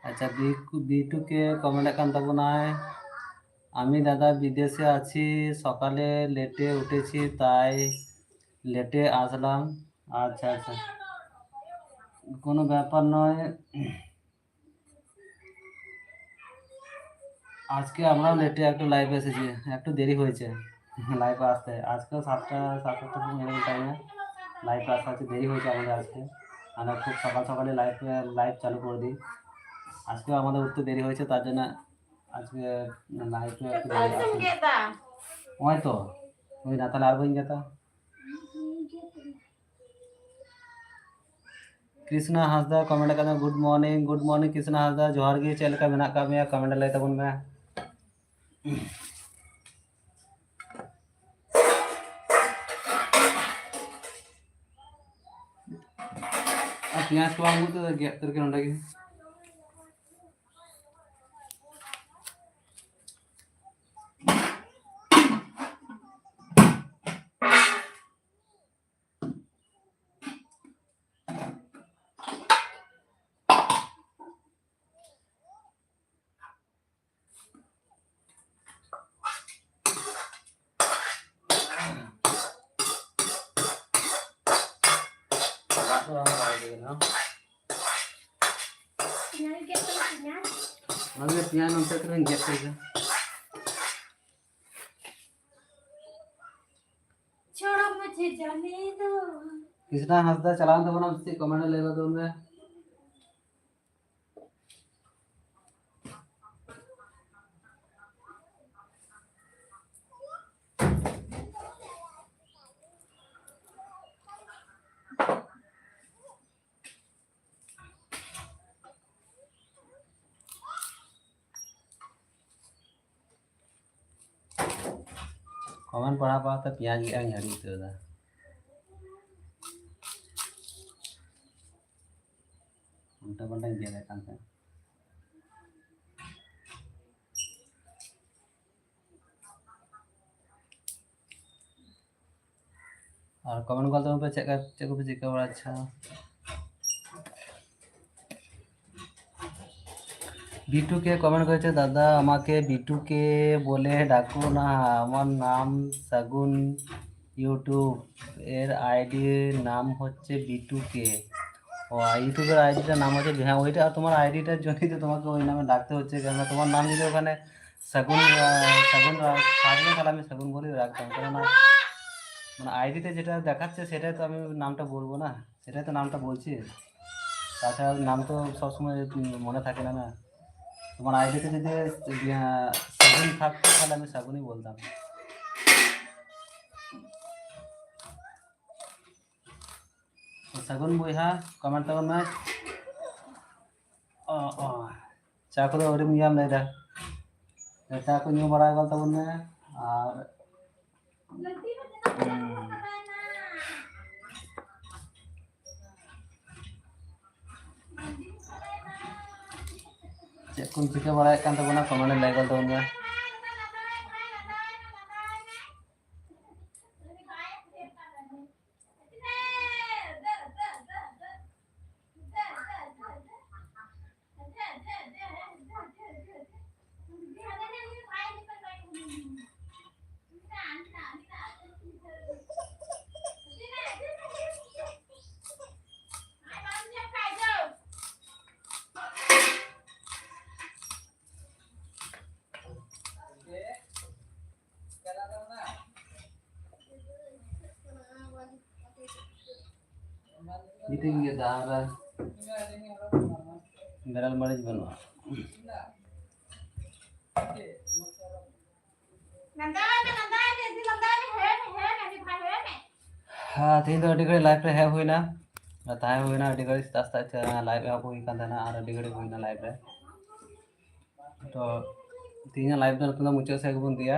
আচ্ছা, বি, বি টু কে কমেন্ট ᱠᱟᱱ ᱛᱟᱵᱚᱱᱟᱭ, "আমি দাদা বিদেশে আছি, সকালে লেটে উঠেছি, তাই লেটে আসলাম।" আচ্ছা, আচ্ছা, কোনো ব্যাপার নয়। আজকে আমরাও লেটে একটু লাইভে এসেছি, একটু দেরি হয়েছে লাইভে আসতে। আজকেও সাতটা, সাড়ে সাতটা সময় এরকম টাইমে লাইভে আসতে আসতে দেরি হয়েছে আমাদের আজকে। আমরা খুব সকাল সকালে লাইভ, লাইভ চালু করে দিই। আজকেও আমাদের উঠতে দেরি হয়েছে, তার জন্য আজকে লাইভে একটু দেরি আসে। ᱱᱚᱜᱼᱚᱭ ᱛᱚ, ᱦᱩᱭᱱᱟ, ᱛᱟᱦᱞᱮ ᱟᱨ ᱵᱟᱹᱧ ᱜᱮᱫᱟ᱾ ᱠᱨᱤᱥᱱᱟ ᱦᱟᱸᱥᱫᱟ ᱠᱚᱢᱮᱱᱴ ᱟᱠᱟᱫᱟ, "good morning, good morning Krishna Hansda, ᱡᱚᱦᱟᱨ ᱜᱮ, ᱪᱮᱫ ᱞᱮᱠᱟ ᱢᱮᱱᱟᱜ ᱟᱠᱟᱫ ᱢᱮᱭᱟ?" ᱠᱚᱢᱮᱱᱴ ᱞᱟᱹᱭ ᱛᱟᱵᱚᱱ ᱢᱮ᱾ ᱟᱨ ᱯᱮᱸᱭᱟᱡᱽ ᱠᱚ ᱵᱟᱝ ᱟᱹᱜᱩ ᱛᱮ ᱜᱮᱫ ᱩᱛᱟᱹᱨ ᱠᱮᱫ ᱱᱚᱸᱰᱮ ᱜᱮ᱾ ᱟᱲᱟᱜ ᱫᱚ ᱵᱟᱝ ᱞᱟᱜᱟᱣ ᱦᱩᱭ ᱠᱟᱱᱟ᱾ ᱚᱱᱟ ᱜᱮ ᱯᱮᱸᱭᱟᱡᱽ ᱱᱚᱱᱛᱮ ᱠᱟᱹᱴᱤᱡ ᱤᱧ ᱜᱮᱫ ᱠᱮᱫᱟ᱾ ᱪᱷᱚᱲᱟ ᱢᱩᱡᱷᱮ ᱡᱟᱱᱮ ᱫᱚ᱾ ᱠᱨᱤᱥᱱᱟ ᱦᱟᱸᱥᱫᱟ ᱪᱟᱞᱟᱣᱮᱱ ᱛᱟᱵᱚᱱᱟ ᱥᱮ ᱪᱮᱫ? ᱠᱚᱢᱮᱱᱴ ᱨᱮ ᱞᱟᱹᱭ ᱜᱚᱫ ᱢᱮ᱾ ᱠᱚᱢᱮᱱᱴ ᱯᱟᱲᱦᱟᱣ ᱯᱟᱲᱦᱟᱣ ᱛᱮ ᱯᱮᱸᱭᱟᱡᱽ ᱜᱮᱫ ᱤᱧ ᱦᱤᱲᱤᱧ ᱩᱛᱟᱹᱨ ᱮᱫᱟ᱾ ᱩᱞᱴᱟᱹ ᱯᱟᱞᱴᱟᱧ ᱜᱮᱫ ᱮᱫ ᱠᱟᱱ ᱛᱟᱦᱮᱸᱫ᱾ ᱟᱨ ᱠᱚᱢᱮᱱᱴ ᱠᱚ ᱛᱟᱵᱚᱱ ᱯᱮ, ᱪᱮᱫ ᱠᱟ, ᱪᱮᱫ ᱠᱚᱯᱮ ᱪᱤᱠᱟᱹ ᱵᱟᱲᱟ? ᱟᱪᱪᱷᱟ, বিটুকে কমেন্ট করেছে, "দাদা, আমাকে বিটুকে বলে ডাকো না, আমার নাম সাগুন, YouTube এর আইডির নাম হচ্ছে বিটুকে।" ও, ইউটিউবের আইডিটার নাম হচ্ছে, হ্যাঁ, ওইটা তোমার আইডিটার জন্যই তো তোমাকে ওই নামে ডাকতে হচ্ছে, কেননা তোমার নাম যদি ওখানে সাগুন, আহ, সাগুন রাজ থাকলে, তাহলে আমি সাগুন বলেই রাখতাম, কেননা মানে আইডিতে যেটা দেখাচ্ছে সেটাই তো আমি নামটা বলবো না, সেটাই তো নামটা বলছি। তাছাড়া নাম তো সবসময় মনে থাকে না, না? তোমার আইডিতে যদি, আহ, সাগুন থাকতো, তাহলে আমি সাগুনই বলতাম। ᱥᱟᱹᱜᱩᱱ ᱵᱚᱭᱦᱟ, ᱠᱚᱢᱮᱱᱴ ᱛᱟᱵᱚᱱ ᱢᱮ᱾ ᱚ, ᱚ᱾ ᱪᱟ ᱠᱚᱫᱚ ᱟᱹᱣᱨᱤᱢ ᱧᱩᱭᱟᱢ ᱞᱟᱹᱭᱫᱟ᱾ ᱪᱟ ᱠᱚ ᱧᱩ ᱵᱟᱲᱟ ᱜᱚᱫ ᱛᱟᱵᱚᱱ ᱢᱮ᱾ ᱟᱨ, ᱦᱩᱸ᱾ ᱪᱮᱫ ᱠᱚᱢ ᱪᱤᱠᱟᱹ ᱵᱟᱲᱟᱭᱮᱫ ᱠᱟᱱ ᱛᱟᱵᱚᱱᱟ, ᱠᱚᱢᱮᱱᱴ ᱨᱮ ᱞᱟᱹᱭ ᱜᱚᱫ ᱛᱟᱵᱚᱱ ᱢᱮ᱾ ᱢᱤᱫᱴᱮᱱ ᱜᱮ ᱫᱟᱨ ᱵᱮᱨᱮᱞ ᱢᱟᱹᱨᱤᱪ ᱵᱟᱹᱱᱩᱜᱼᱟ᱾ ᱦᱮᱸ, ᱛᱮᱦᱮᱧ ᱫᱚ ᱟᱹᱰᱤ ᱜᱷᱟᱹᱲᱤᱡ ᱞᱟᱭᱤᱵᱷ ᱨᱮ ᱦᱮᱡ ᱦᱩᱭᱱᱟ, ᱛᱟᱦᱮᱸ ᱦᱩᱭᱱᱟ ᱟᱹᱰᱤ ᱜᱷᱟᱹᱲᱤᱡ, ᱥᱮᱛᱟᱜ ᱥᱮᱛᱟᱜ ᱞᱟᱭᱤᱵᱷ ᱮᱦᱚᱵ ᱦᱩᱭ ᱠᱟᱱ ᱛᱟᱦᱮᱱᱟ ᱟᱨ ᱟᱹᱰᱤ ᱜᱷᱟᱹᱲᱤᱡ ᱦᱩᱭᱱᱟ ᱞᱟᱭᱤᱵᱷ ᱨᱮ᱾ ᱛᱚ ᱛᱮᱦᱮᱧᱟᱜ ᱞᱟᱭᱤᱵᱷ ᱫᱚ ᱱᱤᱛᱚᱜ ᱫᱚ ᱢᱩᱪᱟᱹᱫ ᱥᱮᱫ ᱜᱮᱵᱚᱱ ᱤᱫᱤᱭᱟ᱾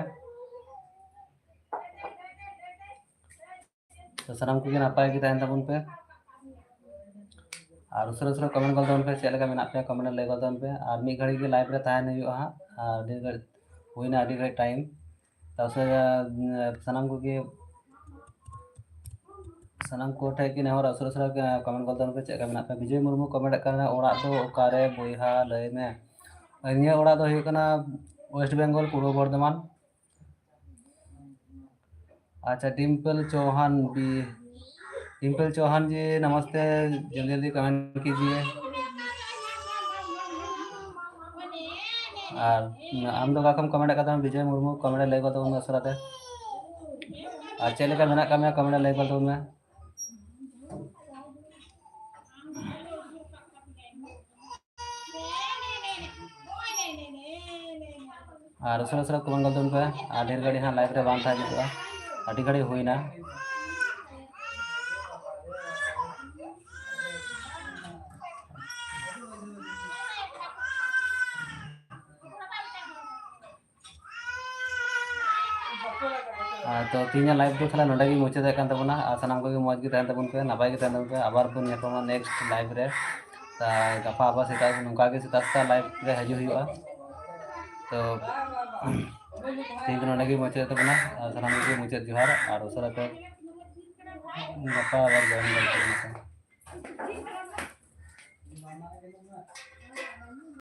ᱛᱚ ᱥᱟᱱᱟᱢ ᱠᱚᱜᱮ ᱱᱟᱯᱟᱭ ᱜᱮ ᱛᱟᱦᱮᱱ ᱛᱟᱵᱚᱱ ᱯᱮ᱾ ᱟᱨ ᱩᱥᱟᱹᱨᱟ ᱩᱥᱟᱹᱨᱟ ᱠᱚᱢᱮᱱᱴ ᱜᱚᱫ ᱛᱟᱵᱚᱱ ᱯᱮ, ᱪᱮᱫ ᱞᱮᱠᱟ ᱢᱮᱱᱟᱜ ᱯᱮᱭᱟ, ᱠᱚᱢᱮᱱᱴ ᱨᱮ ᱞᱟᱹᱭ ᱜᱚᱫ ᱛᱟᱵᱚᱱ ᱯᱮ᱾ ᱟᱨ ᱢᱤᱫ ᱜᱷᱟᱹᱲᱤᱡ ᱜᱮ ᱞᱟᱭᱤᱵᱷ ᱨᱮ ᱛᱟᱦᱮᱱ ᱦᱩᱭᱩᱜᱼᱟ ᱦᱟᱸᱜ, ᱟᱨ ᱟᱹᱰᱤ ᱜᱷᱟᱹᱲᱤᱡ ᱦᱩᱭᱱᱟ, ᱟᱹᱰᱤ ᱜᱷᱟᱹᱲᱤᱡ ᱴᱟᱭᱤᱢ᱾ ᱛᱚ ᱩᱥᱟᱹᱨᱟ, ᱥᱟᱱᱟᱢ ᱠᱚᱜᱮ, ᱥᱟᱱᱟᱢ ᱠᱚ ᱴᱷᱮᱱ ᱜᱮ ᱱᱮᱦᱚᱨ, ᱩᱥᱟᱹᱨᱟ ᱩᱥᱟᱹᱨᱟ ᱠᱚᱢᱮᱱᱴ ᱜᱚᱫ ᱛᱟᱵᱚᱱ ᱯᱮ, ᱪᱮᱫ ᱞᱮᱠᱟ ᱢᱮᱱᱟᱜ ᱯᱮᱭᱟ᱾ ᱵᱤᱡᱚᱭ ᱢᱩᱨᱢᱩ ᱠᱚᱢᱮᱱᱴ ᱠᱟᱱᱟ, "ᱚᱲᱟᱜ ᱫᱚ ᱚᱠᱟᱨᱮ ᱵᱚᱭᱦᱟ, ᱞᱟᱹᱭ ᱢᱮ?" ᱤᱧᱟᱹᱜ ᱚᱲᱟᱜ ᱫᱚ ᱦᱩᱭᱩᱜ ᱠᱟᱱᱟ ᱳᱭᱮᱥᱴ ᱵᱮᱝᱜᱚᱞ, ᱯᱩᱨᱵᱚ ᱵᱚᱨᱫᱷᱚᱢᱟᱱ᱾ ᱟᱪᱪᱷᱟ, ᱰᱤᱢᱯᱮᱞ ᱪᱳᱦᱟᱱ ᱵᱤ, ᱰᱤᱢᱯᱮᱞ ᱪᱳᱦᱟᱱ ᱡᱤ, ᱱᱟᱢᱟᱥᱛᱮ, ᱡᱚᱞᱫᱤ ᱡᱚᱞᱫᱤ ᱠᱚᱢᱮᱱᱴ ᱠᱤᱡᱤᱭᱮ᱾ ᱟᱨ ᱟᱢ ᱫᱚ ᱚᱠᱟ ᱠᱷᱚᱱ ᱠᱚᱢᱮᱱᱴ ᱟᱠᱟᱫᱟ? ᱵᱤᱡᱚᱭ ᱢᱩᱨᱢᱩ ᱠᱚᱢᱮᱱᱴ ᱞᱟᱹᱭ ᱜᱚᱫ ᱛᱟᱵᱚᱱ ᱢᱮ ᱩᱥᱟᱹᱨᱟ ᱛᱮ᱾ ᱟᱨ ᱪᱮᱫ ᱞᱮᱠᱟ ᱢᱮᱱᱟᱜ ᱟᱠᱟᱫ ᱢᱮᱭᱟ ᱠᱚᱢᱮᱱᱴ ᱞᱟᱹᱭ ᱜᱚᱫ ᱛᱟᱵᱚᱱ ᱢᱮ᱾ ᱟᱨ ᱩᱥᱟᱹᱨᱟ ᱩᱥᱟᱹᱨᱟ ᱠᱚᱢᱮᱱᱴ ᱜᱚᱫ ᱛᱟᱵᱚᱱ ᱯᱮ, ᱟᱨ ᱰᱷᱮᱨ ᱜᱷᱟᱹᱲᱤᱡ ᱦᱟᱸᱜ ᱞᱟᱭᱤᱵᱷ ᱨᱮ ᱵᱟᱝ ᱛᱟᱦᱮᱸ ᱡᱩᱛᱩᱜᱼᱟ, ᱟᱹᱰᱤ ᱜᱷᱟᱹᱲᱤᱡ ᱦᱩᱭᱱᱟ᱾ ᱟᱨ ᱛᱚ ᱛᱮᱦᱮᱧᱟᱜ ᱞᱟᱭᱤᱵᱷ ᱫᱚ ᱛᱟᱦᱞᱮ ᱱᱚᱰᱮ ᱜᱮ ᱢᱩᱪᱟᱹᱫ ᱠᱟᱱ ᱛᱟᱵᱚᱱᱟ᱾ ᱟᱨ ᱥᱟᱱᱟᱢ ᱠᱚᱜᱮ ᱢᱚᱡᱽ ᱜᱮ ᱛᱟᱦᱮᱱ ᱛᱟᱵᱚᱱ ᱯᱮ, ᱱᱟᱯᱟᱭ ᱜᱮ ᱛᱟᱦᱮᱱ ᱛᱟᱵᱚᱱ ᱯᱮ᱾ ᱟᱵᱟᱨ ᱵᱚᱱ ᱧᱟᱯᱟᱢᱟ ᱱᱮᱠᱥᱴ ᱞᱟᱭᱤᱵᱷ ᱨᱮ᱾ ᱟᱨ ᱜᱟᱯᱟ ᱟᱵᱟᱨ ᱥᱮᱛᱟᱜ ᱱᱚᱝᱠᱟ ᱜᱮ ᱥᱮᱛᱟᱜ ᱥᱮᱛᱟᱜ ᱞᱟᱭᱤᱵᱷ ᱨᱮ ᱦᱤᱡᱩᱜ ᱦᱩᱭᱩᱜᱼᱟ᱾ ᱛᱚ ᱛᱮᱦᱮᱧ ᱫᱚ ᱱᱚᱰᱮ ᱜᱮ ᱢᱩᱪᱟᱹᱫ ᱛᱟᱵᱚᱱᱟ᱾ ᱟᱨ ᱥᱟᱱᱟᱢ ᱠᱚᱜᱮ ᱢᱩᱪᱟᱹᱫ ᱡᱚᱦᱟᱨ, ᱟᱨ ᱩᱥᱟᱹᱨᱟ ᱛᱮ ᱜᱟᱯᱟ ᱟᱵᱟᱨ ᱡᱚᱭᱮᱱ ᱫᱟᱲᱮᱭᱟᱜ ᱠᱟᱱᱟ ᱯᱮ᱾